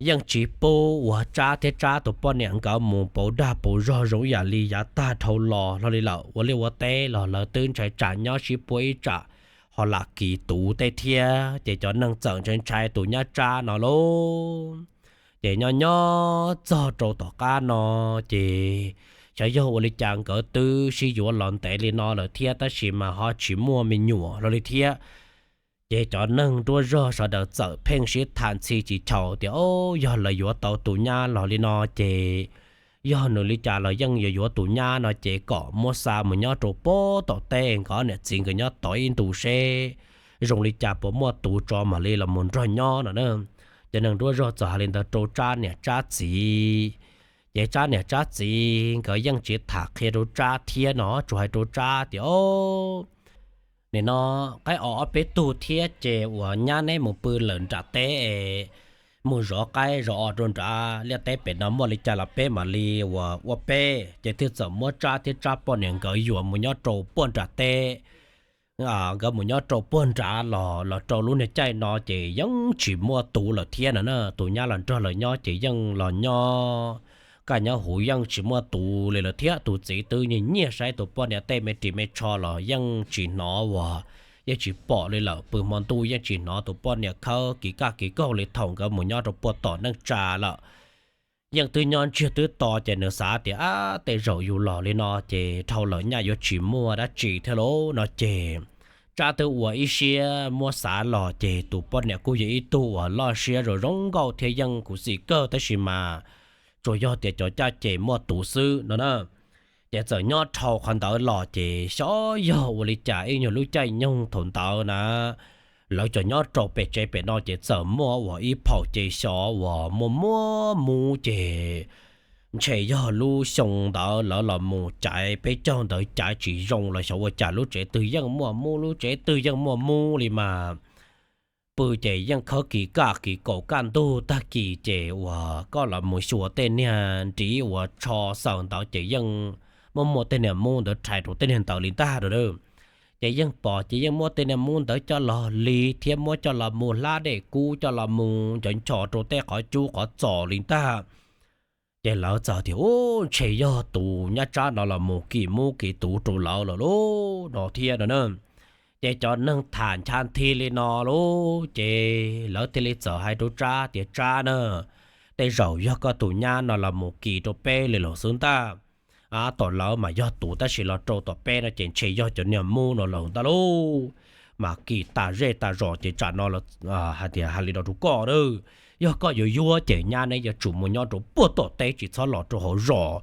yeej tsis pub uas Tsab thiab Tsab tus poj niam nkawd mus pauv dag pauv zog zoo ib yam li yav tag dhau los hlo li lawm. Ua liaj ua teb los lawv twb ntshai tsam nyob sib puab ib tsam ho lam kis tuv tej thiab, ces cov neeg txawm ntshai ntshai tus nyab Tsab no lauj. Ces nyob nyob txog rau tom qab no ces xyov yog ua li cas nkawd twb sib yuav los ntev li no lawm thiab tab sis mas ho tsis muaj me nyuam hlo li thiab. Ces cov neeg nruab zog sawv daws txawm pheej sib tham ntxhi tsis chaus tias, o, yog lawv yuav tau tus nyab los li no ces yog nws li cas los yeej yuav yuav tus nyab no ces kom muab xa mus nyob rau puag tom teb, nkawd niam txiv nkawd nyob tod ib ntus seb zoo li cas puas muaj tus tso mam li los mus nrog nyob no na. Cov neeg nruab zog txawm hais li ntawd rau Tsab niam Tsab txiv. Ces Tsab niam Tsab txiv nkawd yeej tsis tham qhia rau Tsab thiab no, tsuas hais rau Tsab tias, o, nim no qaib o ob peb tug thiab ces uas nyab neb mus pw lawm nram teb, mus zov qaib zov o rau nrad liaj teb pem no, muaj li cas los peb mam li uas ua peb. Ces thiaj txawm muab Tsab thiab Tsab poj niam nkawd yuam mus nyob rau puag nram teb. Nkawd mus nyob rau puag nrad los los rau lub niag caij no ces yeej tsis muaj tus lawm thiab no na. Tus nyab los nrog lawv nyob ces yeej los nyob kaj nyob huv yeej tsis muaj tus li lawm thiab. Tus txiv twb nyiag nyiag saib tus poj niam tej me ris me tsho los yeej tsis hnov uas, yeej tsis pom li lawm. Pw hmo ntuj yeej tsis hnov tus poj niam khawb kiv kaj kiv kaug li thaum nkawd mus nyob rau puag tom neej tsa lawm. Yeej twb nyob ntsiag twb to ces nws xav tias, ab, tej zaum yus los li no ces dhau lawm nyaj yuav tsis muaj dab tsi thiab lauj no ces Tsab twb ua ib siab muab xav los ces tus poj niam kuj yog ib tug uas loj siab zoo zoo nkauj thiab yeej khuv xim kawg tab sis mas tsuas yog tias cov caj ces muaj tus xwb no na. Ces txawm nyob dhau qhov ntawd los ces xyov yog ua li cas ib nyuag lub caij nyoog thaum ntawd na, lawv cov nyob rau pem tsev pem no ces txawm muaj uas ib phaum ces xyov uas muaj muaj mub ces ntshe yog lub xyoo ntawd lawv los mus caiv peb caug ntawd caiv tsis zoo los xyov ua cas lub tsev twg yeej muaj mub, lub tsev twg yeej muaj mub li mas. Pw ces yeej khawb kis kaj kis kaum kaj ntug tag kis ces uas koj los mus xyuas tej niag nrib uas tsho xaws ntawd ces yeej muaj muaj tej niag mub ntawd rhais rau tej niag ntawd li ntag a. Ces yeej pom ces yeej muab tej niag mub ntawd coj los lig thiab muab coj los mus hlab dej kub coj los mus nchov nchos rau tej qhov cub qhov txos li ntag. Ces lawv txawm tias, u, ntshe yog tus nyab Tsab no los mus kis mub kis tuv rau lawv lawm lauj no thiab no na. Ces cov neeg tham ncha nthi li no lauj ces lawv thiaj li txawm hais rau Tsab tias, Tsab na, tej zaum yog koj tus nyab no los mus kis rau peb li lawm xwb ntag. Tom lawv mas yog tus tab sis los rau tom peb no ces ntshe yog cov niag mub no lawm ntag lauj. Mas kis tas zej tas zos ces tsam no hais tias hais li no rau koj lawm, yog koj yuav yuav ces nyab neb yuav tsum mus nyob rau puag tom teb tsis txhob los rau hauv zos,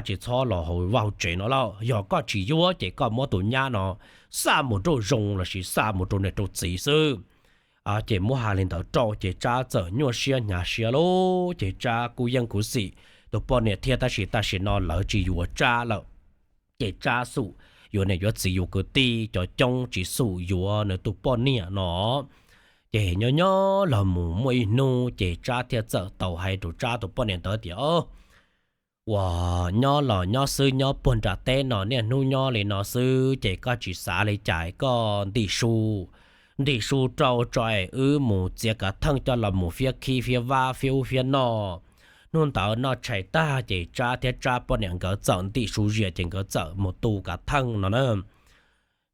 tsis txhob los hauv vaj hauv tsev no lawm. Yog koj tsis yuav ces koj muab tus nyab no xa mus rau zoo lossis xa mus rau niam rau txiv xwb. Ces muab hais li ntawd rau ces Tsab txawm nyuaj siab hnyav siab lauj ces Tsab kuj yeej khuv xim tus poj niam thiab tab sis tam sim no lawv tsis yuav Tsab lawm. Ces Tsab xum yuav niam yuav txiv yuav kwv tij cov coob tsis xum yuav nws tus poj niam no. Ces nyob nyob los mus muaj ib hnub ces Tsab thiaj txawm tau hais rau Tsab tus poj niam ntawd tias, uas nyob los nyob xwb nyob puag nram teb no niaj hnub nyob li no xwb ces koj tsis xav li cas koj ntim su, ntim su rau tso es wb mus txiav kav theej coj los mus fiab khib fiab vab fiab ub fiab no. Hnub ntawd noj tshais tag ces Tsab thiab Tsab poj niam nkawd txawm ntim su zias ces nkawd txawm mus tu kav theej no na.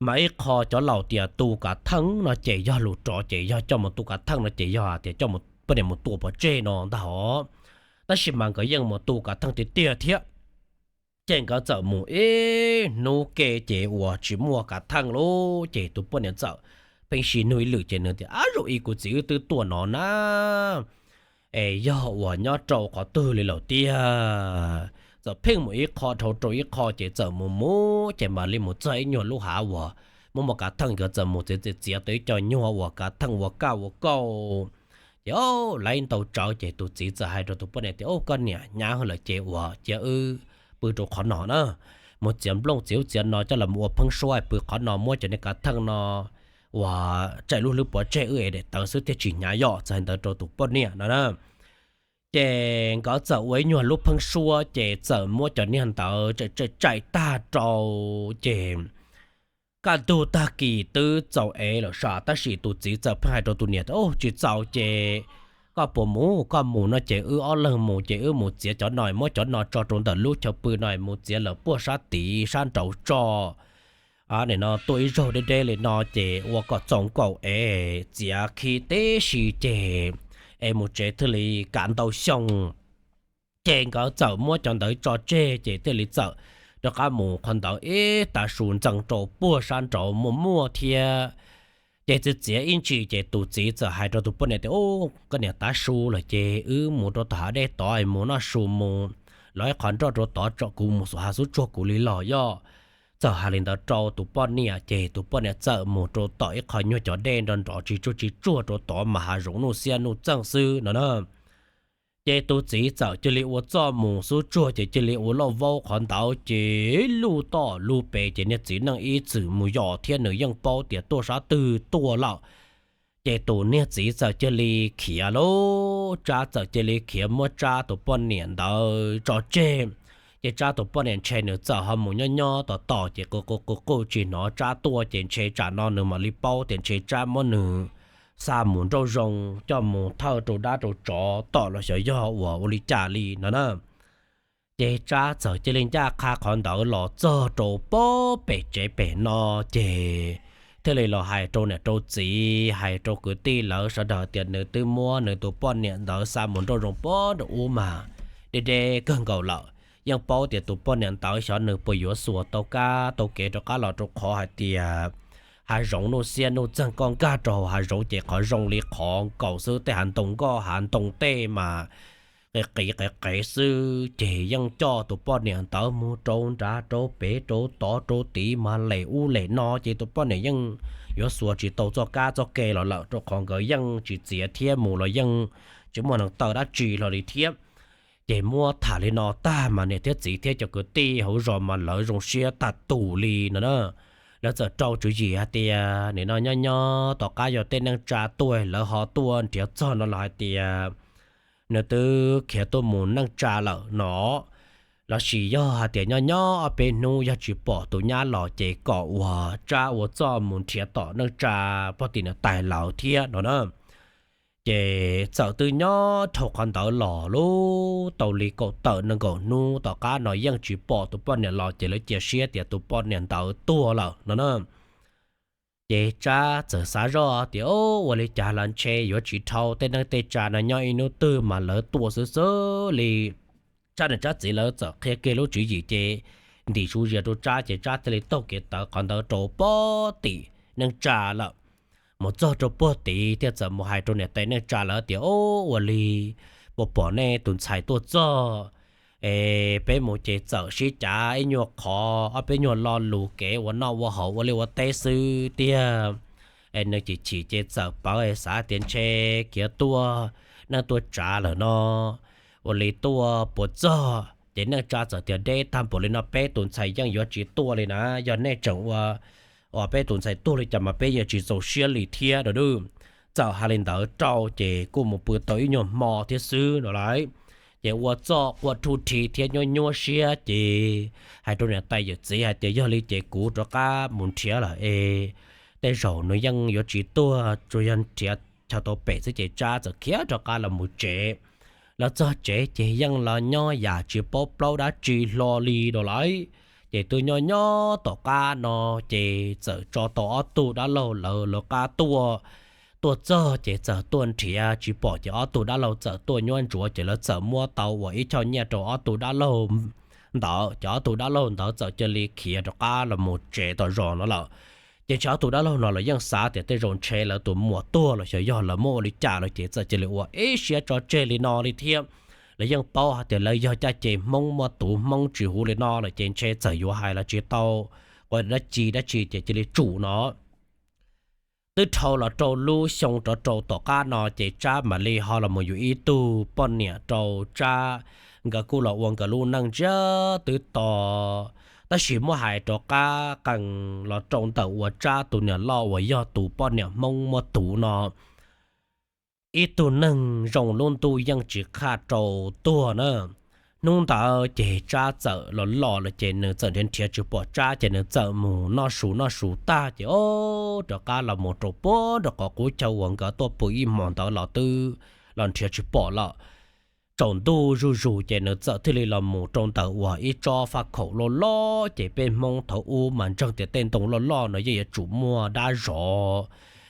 Mas ib qho cov laus tias tu kav theej no ces yog lus rov ces yog coj mus tu kav theej no ces yog tias coj poj niam mus tua pov tseg no ntag hos. Tab sis mas nkawd yeej mus tu kav theej tiag tiag thiab. Ces nkawd txawm mus ib hnub ke ces uas tsis muaj kav theej lauj ces tus poj niam txawm pheej sib nug ib lwm ces nws tias, ab, zaum ib kuv txiv wb twb tuaj no na, es yog uas nyob rau qhov twg li lawm tiag. Txawm pheej mus ib qho dhau rau ib qho ces txawm mus mus ces mam li mus txog ib nyuag lub hav uas muaj muaj kav theej, nkawd txawm mus txiav txiav tau ib co nyuag uas kav theej ua kaj ua kauj. Ces lawv ntau tsawv ces tus txiv txawm hais rau tus poj niam tias, u, koj niam, hnyav lawm ces uas cia wb pw rau qhov no na. mus txiav nplooj txiav ub txiav no coj los ua pheeb suab pw qhov no, muab cov niag kav theej no uas tsaim lub hlwb pov tseg wb es daim tawv xwb thiaj tsis hnyav yom, txawm hais ntawd rau tus poj niam no na. Ces nkawd txawm ua ib nyuag lub pheeb suab ces txawm muab cov niag ntawd tsaim tsaim tag rau, ces kaj ntug tag kis twb txaus ev lawm sav, tab sis tus txiv txawm pheej hais rau tus niam tias, Tsis txaus ces koj puas mus? Koj mus no ces wb ob leeg mus, ces wb mus txiav cov no, muab cov no tso rau ntawm lub chaw pw no, mus txiav lawm puag sab tid sab nraud tso. Nim no tuaj ib zaug deb deb li no ces ua kom txaus nkaus es txiav khi tib si ces es mus tsev thiaj li kam ntau xyoo. Ces nkawd txawm muab cov ntawd tso tseg ces thiaj li txawm rov qab mus qhov ntawd ib tav su ntxeev rau puag sab nraud muaj muaj thiab. Ces txiav txiav ib ntsis ces tus txiv txawm hais rau tus poj niam tias, Ub, koj niam, tav su lawm ces wb mus rau tom hav dej tod es mus noj su mus, los ib qho nroj rau tod tso, kuv mus xub hav xub tsuag kuv li los yom. Txawm hais li ntawd rau tus poj niam ces tus poj niam txawm mus rau tom ib qho nyuag cov dej nrov nrov tsis tsuag tsis tsuag rau tod mas hav zoov nuj xiab nuj txeeg xwb no na. Ces tus txiv txawm cia li ua txoj mus xub tsuag ces cia li ua lauj vaub qhov ntawd ces lub toj lub pes ces niag txiv neej ib txwm mus yos thiab nws yeej paub tias tuaj sab twg tuaj lawm. Ces tus niag txiv txawm cia li khiav lauj, Tsab txawm cia li khiav muab Tsab tus poj niam ntawd tso tseg. Ces Tsab tus poj niam ntshe nws txawm ho mus nyob nyob tos tos ces qw qw qw qw tsis hnov Tsab tuaj ces ntshe tsam no nws mam li paub tias ntshe Tsab muab nws xa mus nrauj zoo coj mus thawj rau dab rau tsov tom los xyov yog uas ua li cas li no na. Ces Tsab txawm cia li ncaj qha qhov ntawd los txog rau pob pem tsev pem no, ces thiaj li los hais rau niam rau txiv, hais rau kwv tij lawv sawv daws tias nws twb muab nws tus poj niam ntawd xa mus nrauj zoo pob nram ub mas deb deb kawg nkaus lawm. Yeej paub tias tus poj niam ntawd xyov nws puas yuav xuas tau kab tau kev rov qab los, rau qhov hais tias hav zoov nuj xiab nuj txeeg, koj nkag rau hav zoov ces qhov zoo li qhov nkaus xwb, tej hav ntoo nkoj hav ntoo tej mas qis qis qis qis xwb. Ces yeej coj tus poj niam ntawd mus rau nrad rau pem rau tod rau tid mas lem ub lem no, ces tus poj niam yeej yuav xuas tsis tau txoj kab txoj ke los lawm, rau qhov nkawd yeej tsis txiav thiab, mus los yeej tsis muaj neeg taw dab tsi hlo li thiab. Ces muab tham li no tag mas niam thiab txiv thiab cov kwv tij hauv zos mas lawv zoo siab tag tus li no na. Lawv txawm rau tswv yim hais tias nim no nyob nyob tom qab yog tej neej tsa tuaj, lawv ho tuaj nrhiav txog no los hais tias nws twb khiav tuaj mus neej tsa lawm no, lossis yog hais tias nyob nyob ob peb hnub yog tsis pom tus nyab los ces kom uas Tsab ua txoj mus nrhiav tom neej tsa pog tim niam tais lawv thiab no na. Ces txawm twb nyob dhau qhov ntawd los lub tau li kaum tawm nees nkaum hnub, tom qab no yeej tsis pom tus poj niam los ces lawv cia siab tias tus poj niam ntawd tuag lawm no na. Ces Tsab txawm xav zoj tias, Ua li cas los ntshe yuav tsis dhau, tej neej tej tsa no nyob ib hnub twg mas lawv tua xwb xwb li. Tsab niam Tsab txiv lawv txawm qhia kiag lub tswv yim ces ntim su zias rau Tsab, ces Tsab thiaj li taug kev tawm qhov ntawd rau pob tim neej tsa lawm. Mus txog rau puag tid thiaj txawm mus hais rau niam tais neej tsa lawv tias, Ua li puas pom nej tus ntxhais tuaj txog? Es peb mus ces txawm sib cav ib nyuag qhov, ob peb nyuag lo lus kev ua noj ua haus ua liaj ua teb xwb tiag. Es nws chim chim ces txawm pawv es xav tias ntshe khiav tuaj neej tuaj tsav lawm no, ua li tuaj puas txog. Ces neej tsa txawm tias, Deb tag npaum li no peb tus ntxhais yeej yuav tsis tuaj li na, yog nej tseem ua, ua peb tus ntxhais tuag li cas mas peb yuav tsis txaus siab li thiab no. Txawm hais li ntawd rau ces kuj mus pw tau ib nyuag hmo thiab xwb no lauj. Ces ua txoj quaj rhuj rhi thiab nyuaj nyuaj siab ces hais rau niam tais yawm txiv hais tias, Yog li ces kuv rov qab mus nrhiav lawm es tej zaum nws yeej yuav tsis tuag, tsuas yog nrhiav chaw tau pem xwb. Ces Tsab txawm khiav rov qab los mus tsev. Los txog tsev ces yeej los nyob yam tsis paub plaub dab tsi hlo li no lauj. Ces twb nyob nyob tom qab no ces txawm tso tau ob tug dab laug lawv lawv qab tuaj. Tuaj txog ces txawm tuaj nrhiav tsis pom ces ob tug dab laug txawm tuaj nyuab ntsuav ces lawv txawm muab tau ua ib choj nyiaj rau ob tug dab laug ntawd. Ces ob tug dab laug ntawd txawm cia li khiav rov qab los mus tsev tom zos no lawm. Ces ntshe ob tug dab laug no los yeej xav tias tej zaum ntshe lawv tus muam tuag los xyov yog lawv muab ua li cas lawm ces txawm cia li ua ib siab tso tseg li no li thiab. Lawv yeej paub hais tias lawv yog caj ces Hmoob muaj tus Hmoob tsis huv li no lawm ces ntshe txawm yuav hais los tsis tau, ua dab tsi dab tsi ces cia li tsum no. Twb dhau los rau lub xyoo rov rau tom qab no ces Tsab mam li ho los mus yuav ib tug poj niam rau Tsab. Nkawd kuj los ua nkawd lub neej ntsiag twb to Tab sis muab hais rov qab qees los rau ntawm uas Tsab tus niam loj uas yog tus poj niam Hmoob muab tuv no, ib tug neeg zoo lub ntuj yeej tsis qhaj rau tuag na. Hnub ntawd ces Tsab txawm los los lawm ces nws txawm nrhiav nrhiav tsis pom Tsab ces nws txawm mus noj su noj su tag ces o rov qab los mus rau puag nram qhov qub chaw uas nkawd tuaj pw ib hmos ntawd los twb los nrhiav tsis pom lawm. Tsaus ntuj zuj zus ces nws txawm thiaj li los mus rau ntawm uas ib tsob faj khaum loj loj ces peb Hmoob thaum ub mas ntseeg tias tej ntoo loj loj no yeej yuav tsum muaj dab zov.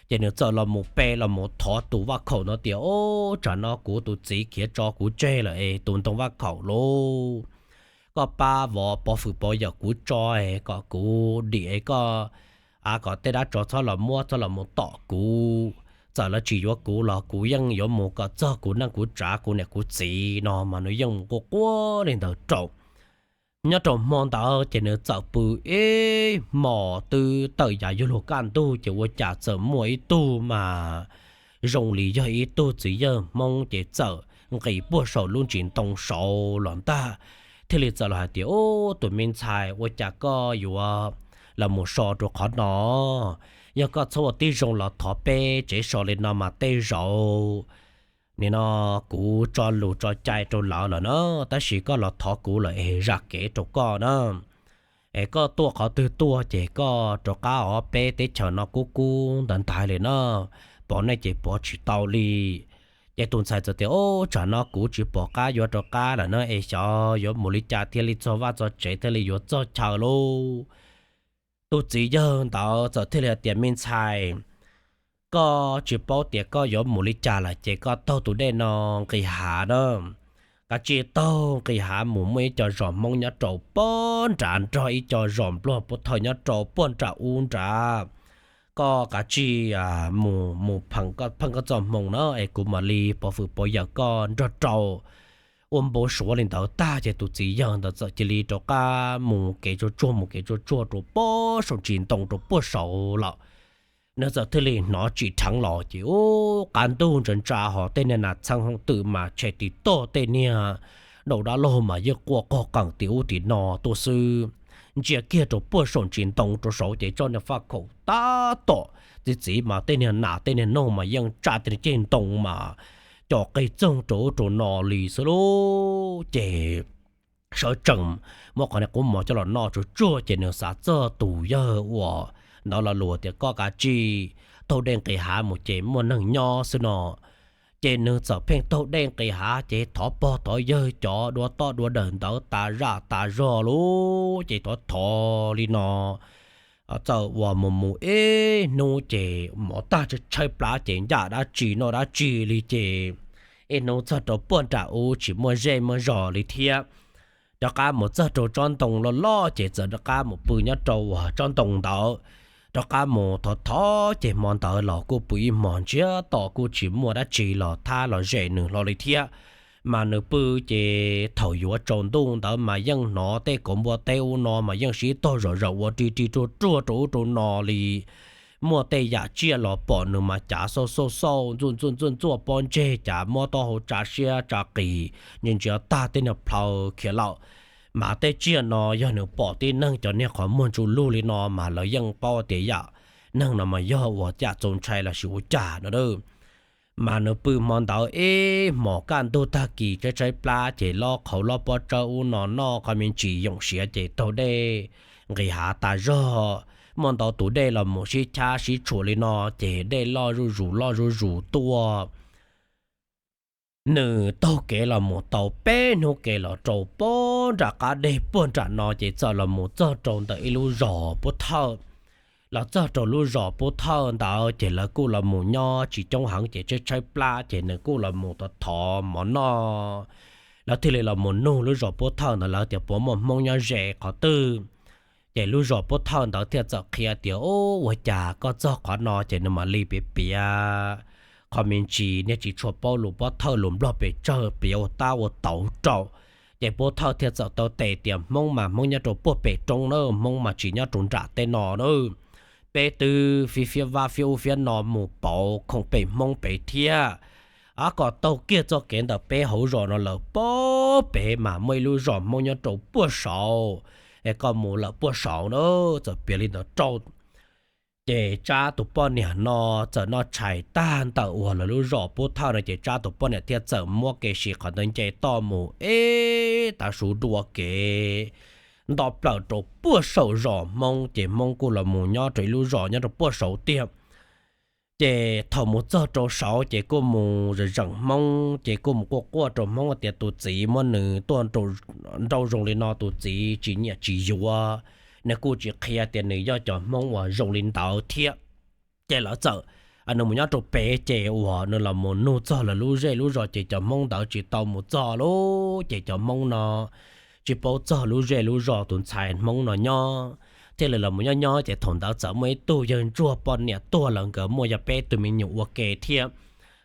Ces nws txawm los mus pe los mus thov tus vaj khaum no tias, Ob, tsam no kuv tus txiv khiav tso kuv tseg lawm es tus ntoo vaj khaum lauj, koj pab vov pov fwm pov yawm kuv tso es kom kuv dim es koj, a kom tej dab tsov txhob los muab txhob los mus tom kuv. Txawm lawv tsis yuav kuv los kuv yeej yuav mus kom txog kuv neej kuv tsav kuv niam kuv txiv no mas nws yeej mus quaj quaj li ntawd rau. Nyob rau hmo ntawd ces nws txawm pw ib hmos twb tawm yam yuav luag kaj ntug ces ua cas txawm muaj ib tug mas zoo li yog ib tug txiv yawg Hmoob ces txawm nqis puag saum lub ntsis ntoo saud los ntag, thiaj li txawm los hais tias, Ub, tus me ntxhais, ua cas koj yuav los mus so rau qhov no? Yog koj txhob ua tib zoo los thov peb tsev so li no mas tej zaum nim no kuv tso lus tso cai rau lawv lawm na, tab sis koj los thov kuv lawm es zam kev rau koj na. Es koj tuaj qhov twg tuaj ces koj rov qab os, peb teb chaws no kub kub ntawd ntaiv li na, pov nej ces pov tsis tau li. Ces tus ntxhais txawm tias, Ub, tsam no kuv tsis pom qab yuav rov qab lawm na, es xyov yuav mus li cas thiaj li txog vaj txog tsev thiaj li yuav txog chaw lauj. Tus txiv yawg ntawd txawm thiaj li hais tias, Me ntxhais, koj tsis paub tias koj yuav mus li cas lawm ces koj taug tus dej no nqis hav na. Kav tsij taug nqis hav mus, muaj ib co zos Hmoob nyob rau puag nrad nrog ib co zos Nplog Pub Thawj nyob rau puag nram ub nrad. Koj kav tsij mus, mus pheej koj txoj hmoo na es kuv mam li pov fwm pov yawm koj nrog rau. Ua npau suav li ntawd tag ces tus txiv yawg ntawd txawm cia li rov qab mus kev tsuag tsuag mus kev tsuag tsuag rau puag saum ntsis ntoo rau puag saud lawm. Nws txawm thiaj li hnov tsim dheev los ces ub, qab ntuj ntsa ntsa ho tej niag nas txheeb hooj twm mas tshem tis toj, tej niag daus dab laug mas yeej quaj qog qees tim ub tim no tuaj xwb. Ntsia kiag rau puag saum ntsis ntoo rau saud ces tsob niag faj khaum tab tom txiv txiv mas tej niag nas tej niag noog mas yeej tsaj tej niag ceg ntoo mas co qig txoog rau ub rau no li xwb lauj. Ces sawv tsees muab qhov niag qub mov coj los noj tsuag tsuag ces nws xav txog tus yawg uas ntawd lo lus tias, Koj kav tsij taug dej nqis hav mus ces muaj neeg nyob xwb no. Ces nws txawm pheej taug dej nqis hav ces thov pog thov yawg cov dua toj dua dawm ntawd tas zaj tas zog lauj. Ces thov thov li no txawm uas mus mus ib hnub ces mov tag tshaib plab ces ncaj dab tsi noj dab tsi li ces ib hnub txog rau puag nram ub tsis muaj zej muaj zos li thiab. Rov qab mus txog rau tsob ntoo loj loj ces txawm rov qab mus pw nyob rau uas tsob ntoo ntawd. Rov qab mus thov thov ces hmo ntawd los kuj pw ib hmos ntsiag to kuj tsis muaj dab tsi los thab los zem nws hlo li thiab. Mas nws pw ces thaum yuav tsaus ntuj ntawd mas yeej hnov tej kauv npua teb ub no mas yeej sib tog zom zaws ua ri ri ruag ruag rau ub rau no li. Muaj tej yam tsiaj los pom nws mas cav xauj xauj xauj ntxuaj ntxuaj ntxuaj ntxuaj pob ntseg, cav muab taub hau tsa siab tsa qis ntsia ntsia tag tej niag plhaw khiav lawm. Mas tej tsiaj no yog nws pom tib neeg cov niag qhov muag ntsuj lug li no mas lawv yeej paub tias yam neeg no mas yog uas cam txaus ntshai lossis ua cas no. Mas nws pw hmo ntawd ib hmos kaj ntug tag kis tshaib tshaib plab ces lob qhauv lob pob tsawb ub no noj qhov me ntsis yoom siav ces taug dej nqis hav tas zog. Muaj ntau tus dej los mus sib chab sib tshuam li no ces dej loj zuj zus loj zuj zus tuaj. Nws taug kev los mus tau peb hnub kev los rau puag nram qab deg puag nram no ces txawm los mus txog rau ntawm ib lub zos Pub Thawj. Los txog rau lub zos Pub Thawj ntawd ces lawv kuj los mus nyob tsis coob heev ces tshaib tshaib plab ces nws kuj los mus thov thov mov noj. Lawv thiaj li los mus nug lub zos Pub Thawj ntawd lawv tias puas muaj Hmoob nyob ze qhov twg. Ces lub zos Pub Thawj ntawd thiaj txawm qhia tias, Ub, ua cas koj txog qhov no? Ces nws mam li piav piav qhov me ntsis, niag tsis tshua paub lus Pub Thawj lus Nplog pes tsawg piav ua tab ua tauv rau. Ces Pub Thawj thiaj txawm tau teb tias, Hmoob mas Hmoob nyob rau puag pem roob na, Hmoob mas tsis nyob rau nram tej no na. Peb twb fiab fiab vab fiab ub fiab no mus pauv khoom pem Hmoob pem thiab. Ab, kom taug kiag txoj kev ntawm peb hauv zos no lawm puag pem mas muaj ib lub zos Hmoob nyob rau puag saud. es koj mus lawm puag saud na. Txawm piav li ntawd rau ces Tsab tus poj niam no txawm noj tshais tag ntawm uas lawv lub zos pub thawj no ces Tsab tus poj niam thiaj txawm muab kev si qhov ntawd nce toj mus ib tav su dua kev nto plaws rau puag saum zos Hmoob, ces Hmoob kuj los mus nyob rau ib lub zos nyob rau puag saud tiag. Ces thaum mus txog rau saud ces kuj mus zeem zeem Hmoob, ces kuj mus quaj quaj rau Hmoob tias tus txiv muab nws tua nrau zoo li no, tus txiv tsis nyiam tsis yuav, nws kuj tsis qhia tias nws yog cov Hmoob uas zoo li ntawd thiab. Ces lawv txawm, nws mus nyob rau pem ces uas nws los mus nug txog lawv lub zej lub zos ces cov Hmoob ntawd tsis tau mus txog lawm, ces cov Hmoob no tsis paub txog lub zej lub zos tus ntxhais Hmoob no nyob, thiaj li los mus nyob nyob. Ces thaum ntawd txawm muaj ib tug yawg ntsuag poj niam tuag lawm, nkawd muaj yog peb tug me nyuam ua ke thiab.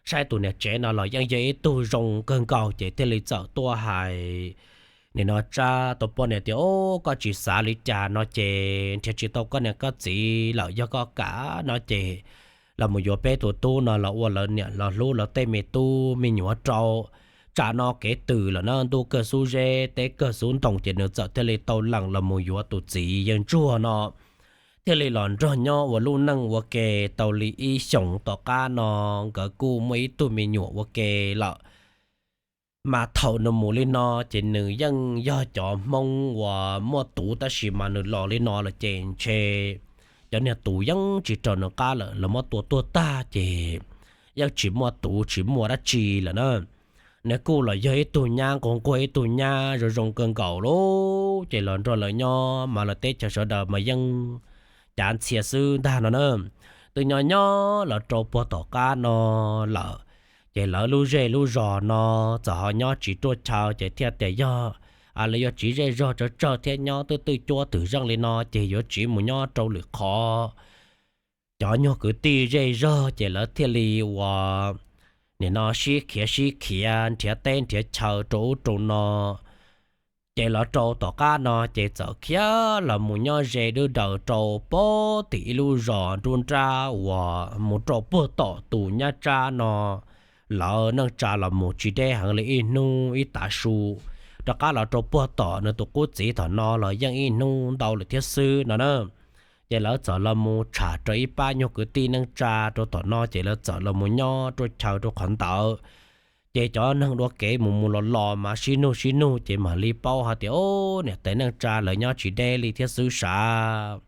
Saib tus niam tsev no los yeej yog ib tug zoo kawg nkaus, ces thiaj li txawm tuaj hais nim no Tsab tus poj niam tias, Ob, koj tsis xav li cas no ces nrhiav tsis tau koj niam koj txiv lawm, yog koj kam no ces los mus yuav peb tus tub no los ua lawv niam los hlub lawv tej me tub me nyuam rau. Tsam no kev twg lawm na, ntuj kawg xub zeb teb kawg xub ntoo, ces nws txawm thiaj li tau lees los mus yuav tus txiv yawg ntsuag no, thiaj li los nrog nyob ua lub neej ua ke tau li ib xyoos tom qab no nkawd kuj muaj ib tug me nyuam ua ke lawm. Mas thaum nws mus li no ces nws yeej yog cov Hmoob uas muaj tus, tab sis mas nws los li no lawm ces ntshe cov niag tus yeej tsis raws nws qab lawm, lawv muab tua tuag tag ces yeej tsis muaj tus tsis muaj dab tsi lawm na. Nws kuj los yog ib tug nyab nquag nquag, ib tug nyab zoo zoo kawg nkaus lawm, ces los nrog lawv nyob mas lawv teb chaws sawv daws mas yeej cav ntxhias xwb ntag no na. Twb nyob nyob los rau puag tom qab no lawm, ces lawv lub zej lub zos no txawm ho nyob tsis ruaj chaw, ces thiaj tias yog lawv yuav tsiv zej zog tsawg tsawg thiab nyob twb twj cuab twm zeej li no ces yuav tsiv mus nyob rau lwm qhov. Cov nyuag kwv tij zej zog ces lawv thiaj li uas nim no sib khiav sib khiav nrhiav teb nrhiav chaw rau ub rau no. Ces los rau tom qab no ces txawm khiav los mus nyob ze dub daws rau pem tim ib lub zos nruab nrab uas mus rau puag tom tus nyab Tsab no lawv neej tsa los mus tsis deb heev li ib hnub ib tav su. Rov qab los rau puag tom nws tus qub txiv thaum no los yeej ib hnub ntau lawm thiab xwb no na. Ces lawv txawm los mus tsham rau ib pab nyuag kwv tij neej tsa rau tom no, ces lawv txawm los mus nyob rau chaw rau qhov ntawd. Ces cov neeg dua kev mus mus los los mas sib nug sib nug ces mam li paub hais tias, Ob, niam tais neej tsa lawv nyob tsis deb li thiab xwb sav.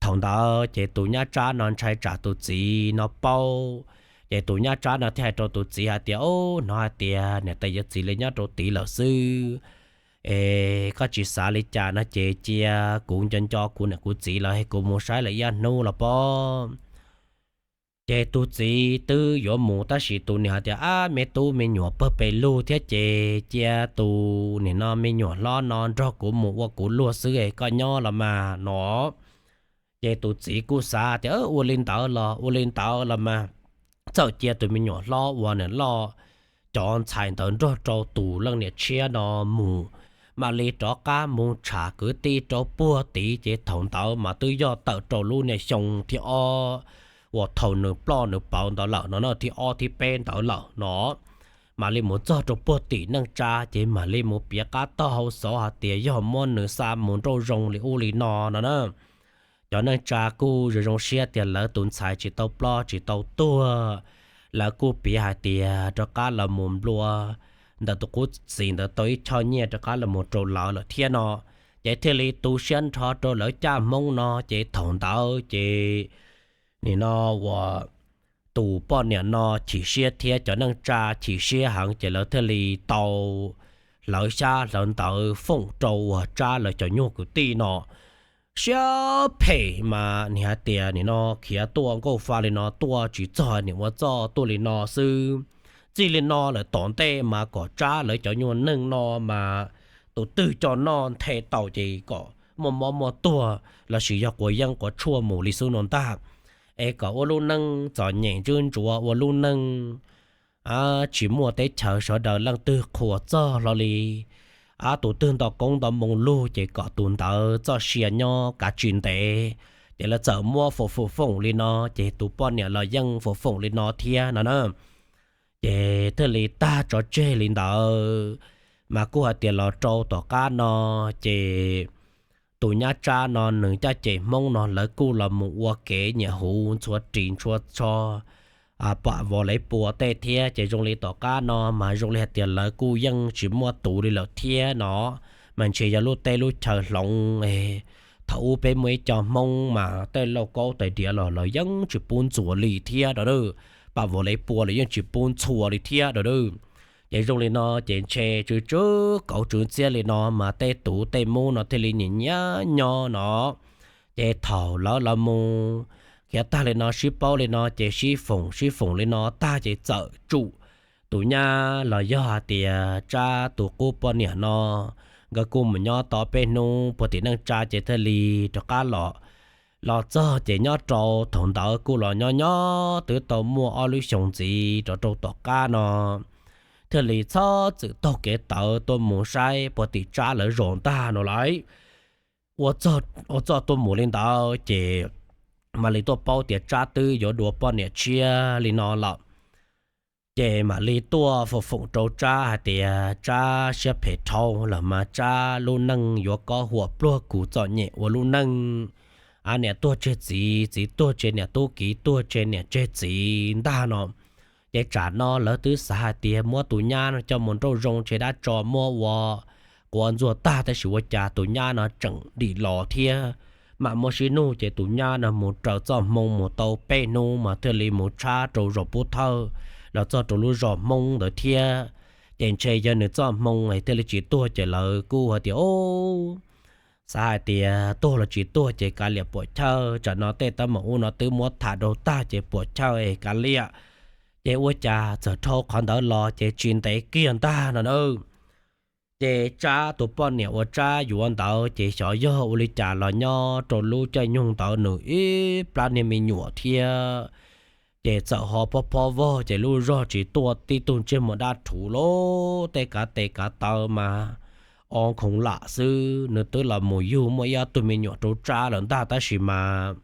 Thaum ntawd ces tus nyab Tsab no ntshai tsam tus txiv no paub, ces tus nyab Tsab no thiaj hais rau tus txiv hais tias, Ob, hnov hais tias niam tais yawm txiv lawv nyob rau tid lawm xwb. Es koj tsis xav li cas no ces cia kuv nco nco kuv niam kuv txiv lawv, kuv mus saib lawv ib hnub los pob. Ces tus txiv twb yuav mus tab sis tus niam hais tias, Ab, me tub me nyuam pawg pes lug thiab ces cia tus nim no me nyuam hlob no nrog kuv mus ua kuv luag xwb es koj nyob los mas no. Ces tus txiv kuj xav tias ua li ntawd los ua li ntawd los mas, txawm cia tus me nyuam hlob uas niam loj cov ntxhais ntawd nrog rau tus leej niam tshiab no mus, mam li rov qab mus tsham kwv tij rau puag tid. Ces thaum ntawd mas twb yog tawm rau lub niag xyoo thib ob uas thaum nws ploj nws pauv ntawd lawm no na, thib ob thib peb ntawd lawm no. Mam li mus txog rau puag tim neej tsa ces mam li mus piav qab tog hauv xov hais tias yog muab nws xa mus nrauj zoo li ub li no no na. Cov neej tsa kuj zoo zoo siab tias lawv tus ntxhais tsis tau ploj tsis tau tuag. Lawv kuj piav hais tias rov qab los mus nplua ntawm tus qub txiv ntawd tau ib choj nyiaj rov qab los mus rau lawv lawm thiab no. Ces thiaj li tu siab nrho rau lawv caj Hmoob no, ces thaum ntawd ces nim no uas tus poj niam no chim siab thiab cov neej tsa chim siab heev ces lawv thiaj li tau hlawv xyab hlawv ntawv foom rau uas Tsab lawv cov nyuag kwv tij no siab phem mas nim hais tias nim no khiav tuaj nkauj fa li no tuaj tsis txog nim ua txoj tuaj li no xwb. Txij li no lawm tom ntej mas kom Tsab lawv cov nyuag neeg no mas tus twg coj noj nthe tau ces kom muaj mob muaj tuag lossis yog quav yeeb quav tshuaj mus li xwb no ntag. Es kom ua lub neej txom nyem ntsuab ntsuav, ua lub neej tsis muaj teb chaws sawv daws leej twg qhuas txog hlo li. Ab, tus twg nto koob nto moo lug ces kom tus ntawd txoj sia nyob kav tsis ntev. Ces lawv txawm muab foom foom foom li no, ces tus poj niam los yeej foom foom li no thiab no na. Ces thiaj li tag tso tseg li ntawd. Mas kuj hais tias los rau tom qab no ces tus nyab Tsab no nws caj ces Hmoob no lawv kuj los mus ua kev nyiam huv ntxhua ris ntxhua tsho, pam vov lev pua tej thiab. Ces zoo li tom qab no mas zoo li hais tias lawv kuj yeej tsis muaj tus li lawm thiab no, mas ntshe yog lub teb lub chaw hloov. Thaum ub peb muaj ib co Hmoob mas tej lauj kaub tais diav los lawv yeej tsis pub ntxhua li thiab a, pam vov lev pua los yeej tsis pub ntxhua li thiab a. Ces zoo li no ces ntshe tsw tsw kauv tsw ntxiab li no mas tej tus tej Hmoob no thiaj li nyiam nyiam nyob no. Ces thaum lawv los mus khiav tag li no sib paub li no ces sib foom sib foom li no tag ces txawm tsum tus nyab los yog hais tias Tsab tus qub poj niam no nkawd kuj mus nyob tau peb hnub puag tim neej tsa ces thiaj li rov qab los. Los txog ces nyob rau thaum ntawd kuj los nyob nyob twb tau muaj ob lub xyoos ntxiv rov rau tom qab no thiaj li txhob txwm taug kev tawv tuaj mus saib puag tim Tsab lawv zos ntag no lauj. Ua txog tuaj mus li ntawd ces mam li tuaj paub tias Tsab twb yuav dua poj niam tshiab li no lawm. Ces mam li tuaj foom foom rau Tsab hais tias Tsab siab phem dhau lawm mas Tsab lub neej yuav kob huam pluag kuv txom nyem ua lub neej. Niam tuag tseg txiv, txiv tuag tseg niam, tub kiv tuag tseg niam tseg txiv ntag no. Ces tsam no lawv twb xav hais tias muab tus nyab no coj mus nrauj zoo tseg dab tso muab ua quav ntxuag tag tab sis ua cas tus nyab no tseem dim los thiab. Mam muab sib nug ces tus nyab no mus raws txoj hmoo mus tau peb hnub mas thiaj li mus tshab rau zos Pub Thawj los txog rau lub zos Hmoob ntawd thiab. Ces ntshe yog nws txoj hmoo thiaj li tsis tuag ces lawv kuj hais tias o, xav hais tias tuag los tsis tuag ces kav liam puam chawj, tsam no tej teeb meem ub no twb muab tham rau tag ces puam chawj es kav liam. Ces ua cas txawm dhau qhov ntawd los ces tsis ntev kiag ntag no na, ces Tsab tus poj niam uas Tsab yuav ntawd ces xyov yog ua li cas los nyob rau lub caij nyoog ntawd nws ib plab niag me nyuam thiab. Ces txawm ho phob phob vog ces lub zog tsis tuaj tib tug ntsej muag dab rhuv lawm, tej kav tes kav taw mas o khoov lam xwb. Nws twb los mus yug muaj ib ob tug me nyuam rau Tsab lawm ntag tab sis mas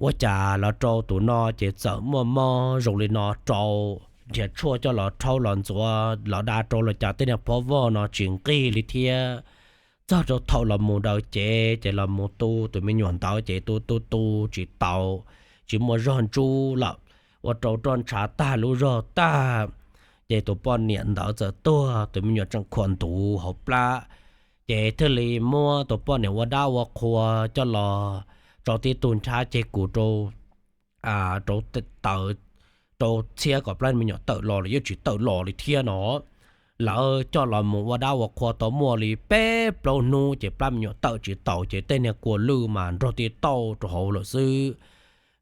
ua cas los rau tus no ces txawm muaj mob zoo li no rau, nrhiav tshuaj coj los rhaub los ntxuav los da rau los cas tej niag phob vog no tsis nqig li thiab. Txog rau thaum los mus daws cev ces los mus tu tus me nyuam ntawd ces tu tu tu tsis tau, tsis muaj zog ntsub lawm, ua rau roj ntshav tag lub zog tag. Ces tus poj niam ntawd txawm tuag, tus me nyuam tseem khuam ntuv hauv plab. Ces thiaj li muab tus poj niam ua dab ua qhua coj los tso tib tug nrhab ceg kus rau rau taws, rau txhiab kom plab me nyuam tawm los los yeej tsis tawm los li thiab no. Lawv coj los mus ua dab ua qhua tau muaj li peb plaub hnub ces plab me nyuam tawm tsis taus ces tej niag kua lwj mas nrog tib tauj rau hauv lawm xwb.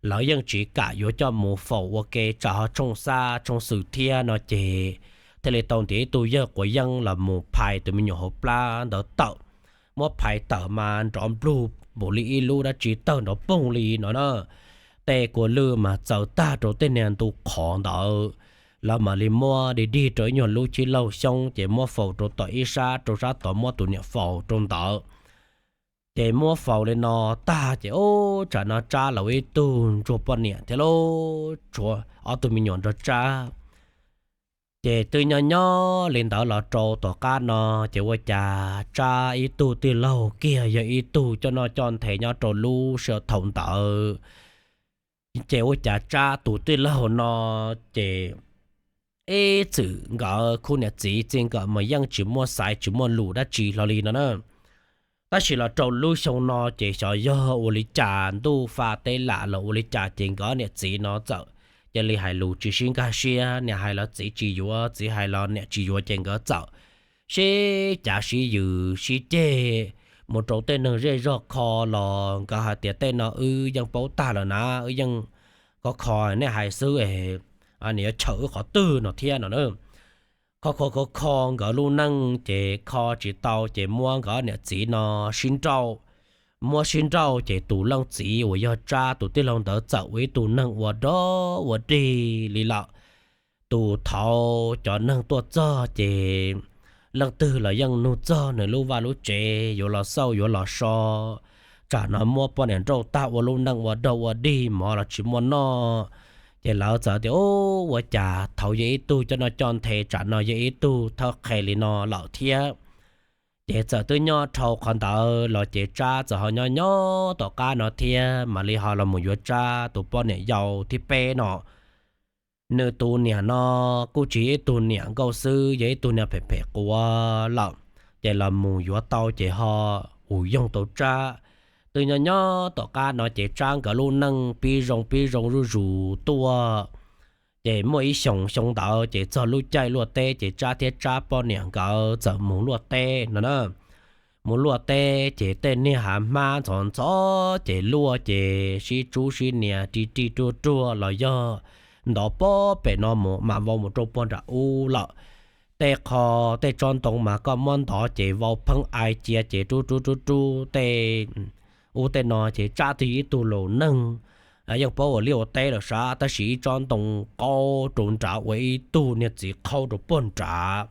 Lawv yeej tsis kam yuav coj mus faus ua ke tsam ho tshooj xab tshooj xwm thiab no ces thiaj li tau ntiav ib tug yawg quav yeeb los mus phais tus me nyuam hauv plab ntawd tawm. Muab phais tawm mas nrov nplug npaum li ib lub dab tsi tawg nrov poog li no na. Tej kua lwj mas txaws tag rau tej niag ntu qhov ntawd. Lawv mam li muab dig dig rau ib nyuag lub chib laug xyoob ces muab faus rau tom ib sab, rau sab tod muab tus niam faus rau ntawd. Ces muab faus li no tag ces ub, tsam no Tsab los ib tug ntsuag poj niam thiab lauj, tshuav ob tug me nyuam nrog Tsab. Ces twb nyob nyob li ntawd los rau tom qab no ces ua cas Tsab ib tug tij laug kiag yog ib tug coj noj coj nthe nyob rau lub sij hawm thaum ntawd. Ces ua cas Tsab tus tij laug no ces ib txwm nkawd khub niam txiv txij nkawm mas yeej tsis muaj xaiv tsis muaj lus dab tsi hlo li no na. Tab sis los rau lub xyoo no ces xyov yog ua li cas ntuj fa teb lam los ua li cas ces nkawd niam txiv no txawm cia li hais lus tsis sib nkag siab, niam hais los txiv tsis yuav, txiv hais los niam tsis yuav ces nkawd txawm sib cav sib yws sib ceg mus rau tej neeg zej zog kho los nkawd hais tias tej no wb yeej paub tag lawm na, wb yeej kho kho nej hais xwb, nws yuav chawm wb qhov twg no thiab no na. Kho kho kho kho nkawd lub neej ces kho tsis tau ces muab nkawd niam txiv no sib nrauj. Muab sib nrauj ces tus leej txiv uas yog Tsab tus tij laug ntawd txawm ua ib tug neeg ua dog ua dig li lawm. Tus thaud cov neeg tuaj txog ces leej twg los yeej nug txog nws lub vaj lub tsev yuav los xauj yuav los so. Tsam no muab poj niam nrauj tag ua lub neej ua dog ua dig mov los tsis muaj noj. Ces lawv txawm tias ua cas thaud yog ib tug coj noj coj nthe tsam no yog ib tug thawj qhe li no lawm thiab. Ces txawm twb nyob dhau qhov ntawd los ces Tsab txawm ho nyob nyob tom qab no thiab mam li ho los mus yuav Tsab tus poj niam yau thib peb no. Nws tus niam no kuj tsis yog ib tug niam nkauj xwb, yog ib tug niag phem phem quav lawm, ces los mus yuav tau ces ho ua yoog tau Tsab. Twb nyob nyob tom qab no ces Tsab nkawd lub neej pib zoo pib zoo zuj zus tuaj. Ces muaj ib xyoos xyoo ntawd ces txog lub caij luaj teb ces Tsab thiab Tsab poj niam nkawd txawm mus luaj teb no na. Mus luaj teb ces tej niag hav hmab ntxhov ntxhov ces luaj ces sib tsub sib nias ri ri ruag ruag los yog ntov pob pem no mus mam vau mus rau puag nram ub lawm. Tej qho tej tsob ntoo mas koj muab ntov ces vau pheeb ai cia ces rub rub rub rub tej ub tej no ces Tsab twb yog ib tug laus neeg yeej paub ua liaj ua teb lawm sab, tab sis ib tsob ntoo qaub rau nrad ua ib tug niag txiv qhaub rau puag nrad.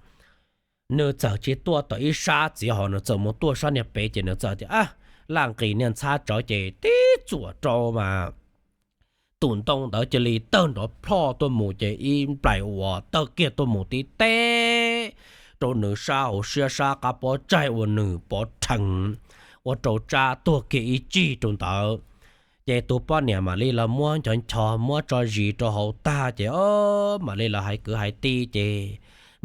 Nws txawm tsis tuaj tau ib sab txiv hos, nws txawm mus tuaj sab niag pem ces nws txawm tias, a, laj nqis niag ntxhab tsawv ces tib txuam rau mas tus ntoo ntawd cia li tawg nrov plhoj tuaj mus ces ib nplaim uas tawg kiag tuaj mus tib teb rau nws sab hauv siab sab qab pob tsaig ua nws pov rhees, ua rau Tsab tuag kiag ib tsig rau ntawd. Ces tus poj niam mam li los muab nchov nchos muab tso zis rau hauv tag ces o, mam li los hais kwv hais tij ces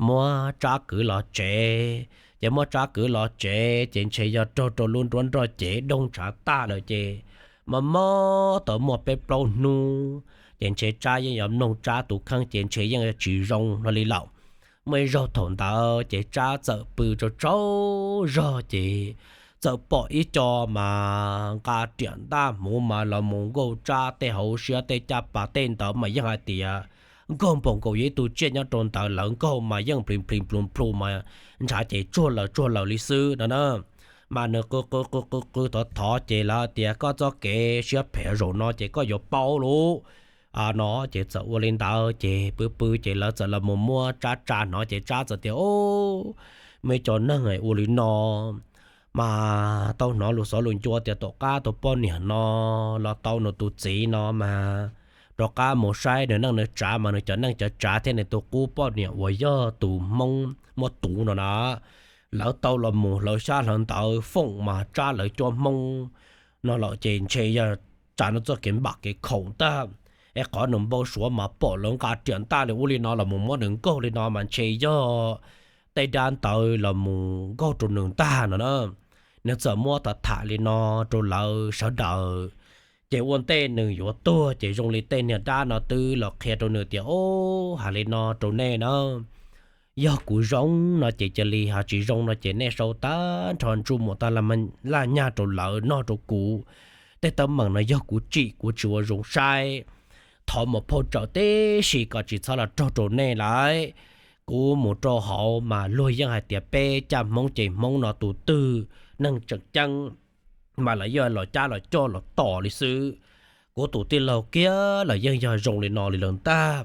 muab Tsab kwv los tsev. Ces muab Tsab kwv los tsev ces ntshe yog raug rau lub nruab nroj cev doog ntshav tag lawm ces mob mob tau muaj peb plaub hnub ces ntshe Tsab yeej yuav mloog Tsab tus kheej ces ntshe yeej yuav tsis zoo hlo li lawm. Muaj ib zaug thaum ntawd ces Tsab txawm pw tsaug tsaug zog ces txawm pom ib co mas nqa riam ntaj hmuv mas los mus nkaug Tsab tej hauv siab tej caj pas tej ntawd mas yeej hais tias nkaug npaum nkaus yog ib tug tsiaj nyob rau ntawd lawv nkaug mas yeej plhis plhis plhus plhus mas ntshav ces tsuag lawm tsuag lawm li xwb no na. Mas nws qw qw qw qw qw thov thov ces lawv tias koj txoj kev siab phem zaum no ces koj yuav paub lauj no. Ces txawm ua li ntawd ces pw pw ces lawv txawm los mus muab Tsab tsa hnov ces Tsab txawm tias, o, muaj ib co neeg ua li no mas tau hnov lus xov lus ncua tias tom qab tus poj niam no los tau nws tus txiv no mas rov qab mus saib nws neej nws tsav mas nws cov neej cov tsav thiab nws tus qub poj niam uas yog tus Hmoob muab tuv no na, lawv tau los mus hlawv xyab hlawv ntawv foom mas Tsab lawv cuab Hmoob no lawm ces ntshe yog Tsab no txoj kev npam kev khaum ntag. Es qhov nws npau suav mas pom lawv nqa riam ntaj li ub li no los mus muab nws nkaug li no mas ntshe yog tej dab ntawd los mus nkaug rau nws ntag no na. Nws txawm muab tham tham li no rau lawv sawv daws. Ces ua ntej nws yuav tuag ces zoo li tej niag dab no twb los qhia rau nws tias, o, hais li no rau nej na, yog kuv zoo no ces cia li, ho tsis zoo no ces nej sau tag nrho ntsuj mus tag laj nyaj rau lawv noj rau kuv. Tej teeb meem no yog kuv tsim kuv tsis ua zoo saib. Thov mus phauj tsawm tib si kom tsis txhob los raug rau nej lawm. Kuv mus rau hauv mas luag yeej hais tias peb caj Hmoob ces Hmoob no tus twg neeg tseem ceeb mas lawv yeej los cab los coj los tos li xwb. Kuv tus tij laug kiag los yeej yog zoo li no li lawm ntag.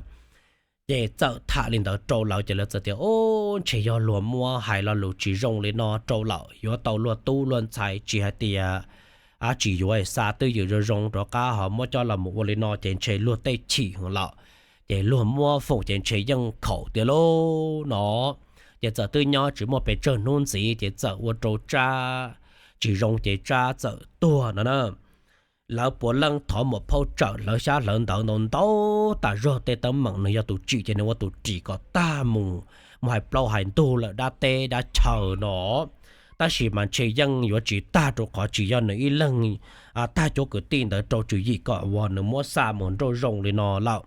Ces txawm tham li ntawd rau lawv ces lawv txawm tias, o, ntshe yog luag muab hais lo lus tsis zoo li no rau lawm, yuav tau luag tub luag ntxhais tsis hais tias, a, tsis yuav xa twj ywm zoo zoo rov qab ho muab coj los mus ua li no ces ntshe luag tej chim heev lawm. Ces luag muab foom ces ntshe yeej khaum tiag lauj no. Ces txawm twb nyob tsis muaj pes tsawg hnub ntxiv ces txawm ua rau Tsab tsis zoo ces Tsab txawm tuag no na. Lawv puav leej thov mus phauj tsawm hlawv xyab hlawv ntawv ntau ntau tas zog, tej teeb meem nws yog tus tsim ces nws ua tus tsim kom tag mus, mus hais plaub hais ntug lawm dab teb dab chaw no. Tab sis mas ntshe yeej yuav tsis tag rau qhov tsis yog nws ib leeg tag cuab kwv tij ntawd rau tswv yim kom uas nws muab xa mus nrauj zoo li no lawm.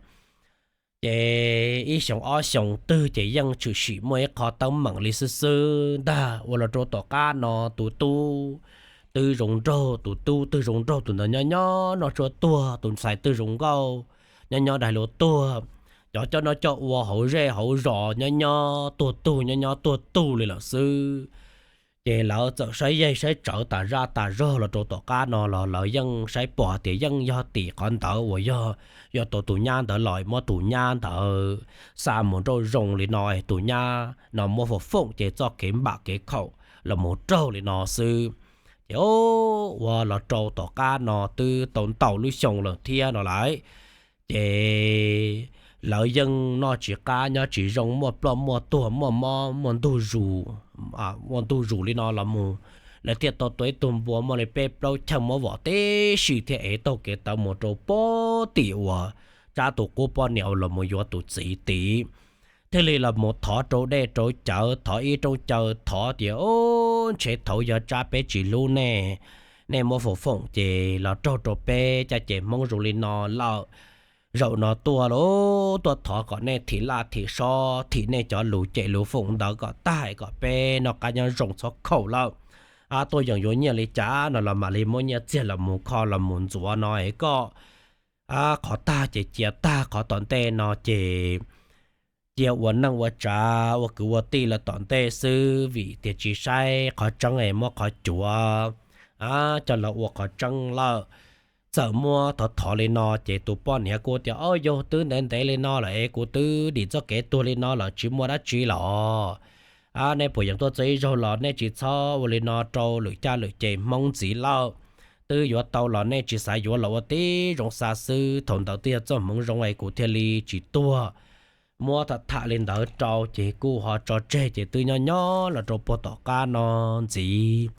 Ces ib xyoo ob xyoo twg ces yeej tshwm sim muaj ib qho teeb meem li xwb xwb ntag. Ua los rau tom qab no tus tub twb zoo nraug, tus tub twg zoo nraug tus ntawd nyob nyob noj tshuaj tuag, tus ntxhais twg zoo nkauj nyob nyob daig luag tuag. Cov coj noj coj ua hauv zej hauv zos nyob nyob tuag tug nyob nyob tuag tug li lawm xwb. Ces lawv txawm saib yaig saib tsawv tas zaj tas zog los rau tom qab no los lawv yeej saib pom tias yeej yog tim qhov ntawd uas yog yuav tau tus nyab ntawd los muab tus nyab ntawd xa mus nrauj zoo li no, tus nyab no muab foom foom ces txoj kev npam kev khaum los mus raug li no xwb. Ces ua los rau tom qab no twb tau ntau lub xyoo lawm thiab no lawm. Ces lawv yeej noj tsis qab nyob tsis zoo, muaj ploj muaj tuag, muaj mob muaj ntuj zus, muaj ntuj zus li no los mus, lawv thiaj tau tua ib tug npua muaj li peb plaub cheej muab vom tib si thiaj ev taug kev tawv mus rau pem tim uas Tsab tus qub poj niam uas los mus yuav tus txiv tid. Thiaj li los mus thov rau dej rau cawv, thov ib rooj caw, thov tias, Ub, ntshe thaum yog Tsab peb tsis hlub nej, nej muab foom foom ces los raug rau peb caj ces Hmoob zoo li no lawm. Zaum no tuaj los tuaj thov kom nej thim laj thim sob, thim nej cov lus cem lus foom ntawd kom tag, kom peb noj qab nyob zoo txhob khaum lawm. Tuaj yeem yuav nyiaj li cas no los mam li muab nyiaj txiag los mus kho los mus ntxuav no es koj qhov tag ces cia tag, qhov tom ntej no ces cia ua neej ua tsav ua kwv ua tij lawm tom ntej xwb, vim tias tsis saib qhov tseeb es muab qhov cuav coj los ua qhov tseeb lawm. Txawm muab thov thov li no ces tus poj niam kuj tias, Ob, yog twb ntev ntev li no lawm es kuv twb dim txoj kev tuag li no lawm tsis muaj dab tsi los, nej puas yeem tuaj txog ib zaug los nej tsis txhob ua li no rau lwm caj lwm ces Hmoob ntxiv lawm. Twb yuav tau los nej tsis xav yuav los ua tib zoo xa xwb, thaum ntawd twb yog txoj hmoov zoo es kuv thiaj li tsis tuag. Muab tham tham li ntawd rau ces kuj ho tso tseg ces twb nyob nyob los rau puag tom qab no ntxiv,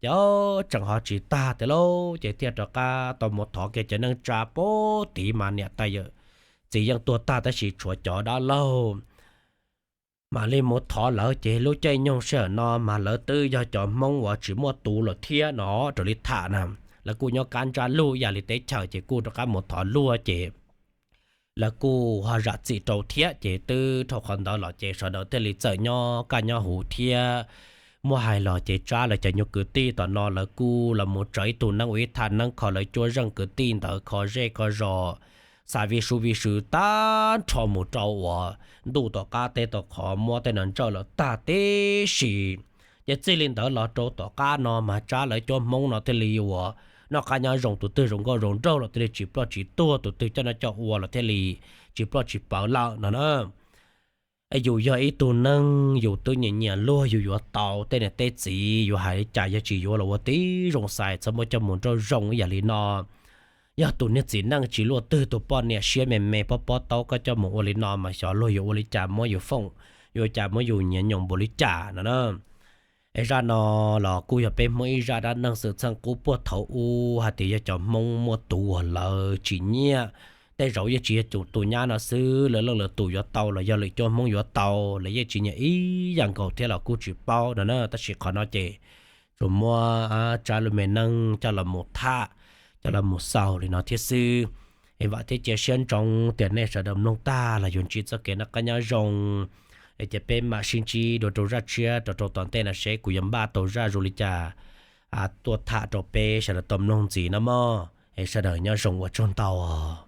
ces tseem ho tsis tag tiag lauj, ces thiaj rov qab tau mus thov kiag cov neej tsa pem tid mas niam tais yawm txiv yeej tuag tag tab sis tshuav cov dab laug mam li mus thov lawv ces lub caij nyoog sij hawm no mas lawv twb yog cov Hmoob uas tsis muaj tus lawm thiab no, raws li tham na, lawv kuj nyob kab ntsab lug ib yam li teb chaws ces kuj rov qab mus thov luag ces lawv kuj ho zam txim rau thiab ces twb dhau qhov ntawd los ces sawv daws thiaj li txawm nyob kaj nyob huv thiab. Muab hais los ces Tsab lawv cov nyuag kwv tij tom no lawv kuj los mus tso ib tug neeb ua ib thaj neeb kho lawv cuab zeej kwv tij ntawd kho zej kho zos, xa vij sub vij sw tag nrho mus rau uas ntuj tom qab teb tom qhov muab tej no ntsawj lawm tag tib si. Ces txij li ntawd los rau tom qab no mas Tsab lawv cuab Hmoob no thiaj li uas noj qab nyob zoo, tus twg zoo nkauj zoo nraug los thiaj li tsis ploj tsis tuag, tus twg coj noj coj ua los thiaj li tsis ploj tsis pawv lawm no na. Yus yog ib tug neeg yus twb nyiam nyiam luag yus yuav tau tej niam tej txiv, yus hais li cas yog tsis yuav los ua tib zoo xais, txhob muab coj mus nrauj zoo ib yam li no. Yog tus niag txiv neej tsis luaj twg, tus poj niam siab me me pob pob taub koj coj mus ua li no mas xyov luag yuav ua li cas muab yus foom, yuav ua cas muab yus nyiam nyoos npaum li cas no na. Es zaj no los kuj yog peb Hmoob ib zaj dab neeg xwm txheej qub puag thaum ub hais tias yog cov Hmoob muaj tus uas lawv tsis nyiam. Tej zaum yeej tsis yog tus nyab no xwb, lawv leej lawv tus yuav tau los yog lwm cuab Hmoob yuav tau los yeej tsis nyiam ib yam nkaus thiab los kuj tsis paub no na. Tab sis qhov no ces tsuas muab Tsab lub me neej coj los mus tham, coj los mus xaus li no thiab xwb. Es vam thiab cia siab ntsoov tias nej sawv daws mloog tag los yuav ntsib txoj kev noj qab nyob zoo. Es cia peb mam sib ntsib dua rau zaj tshiab rau rau tom ntej no seb kuv yuav npaj tau zaj zoo li cas tuaj tham rau peb sawv daws tau mloog ntxiv no mog. Es sawv daws nyob zoo ua tsaug ntau.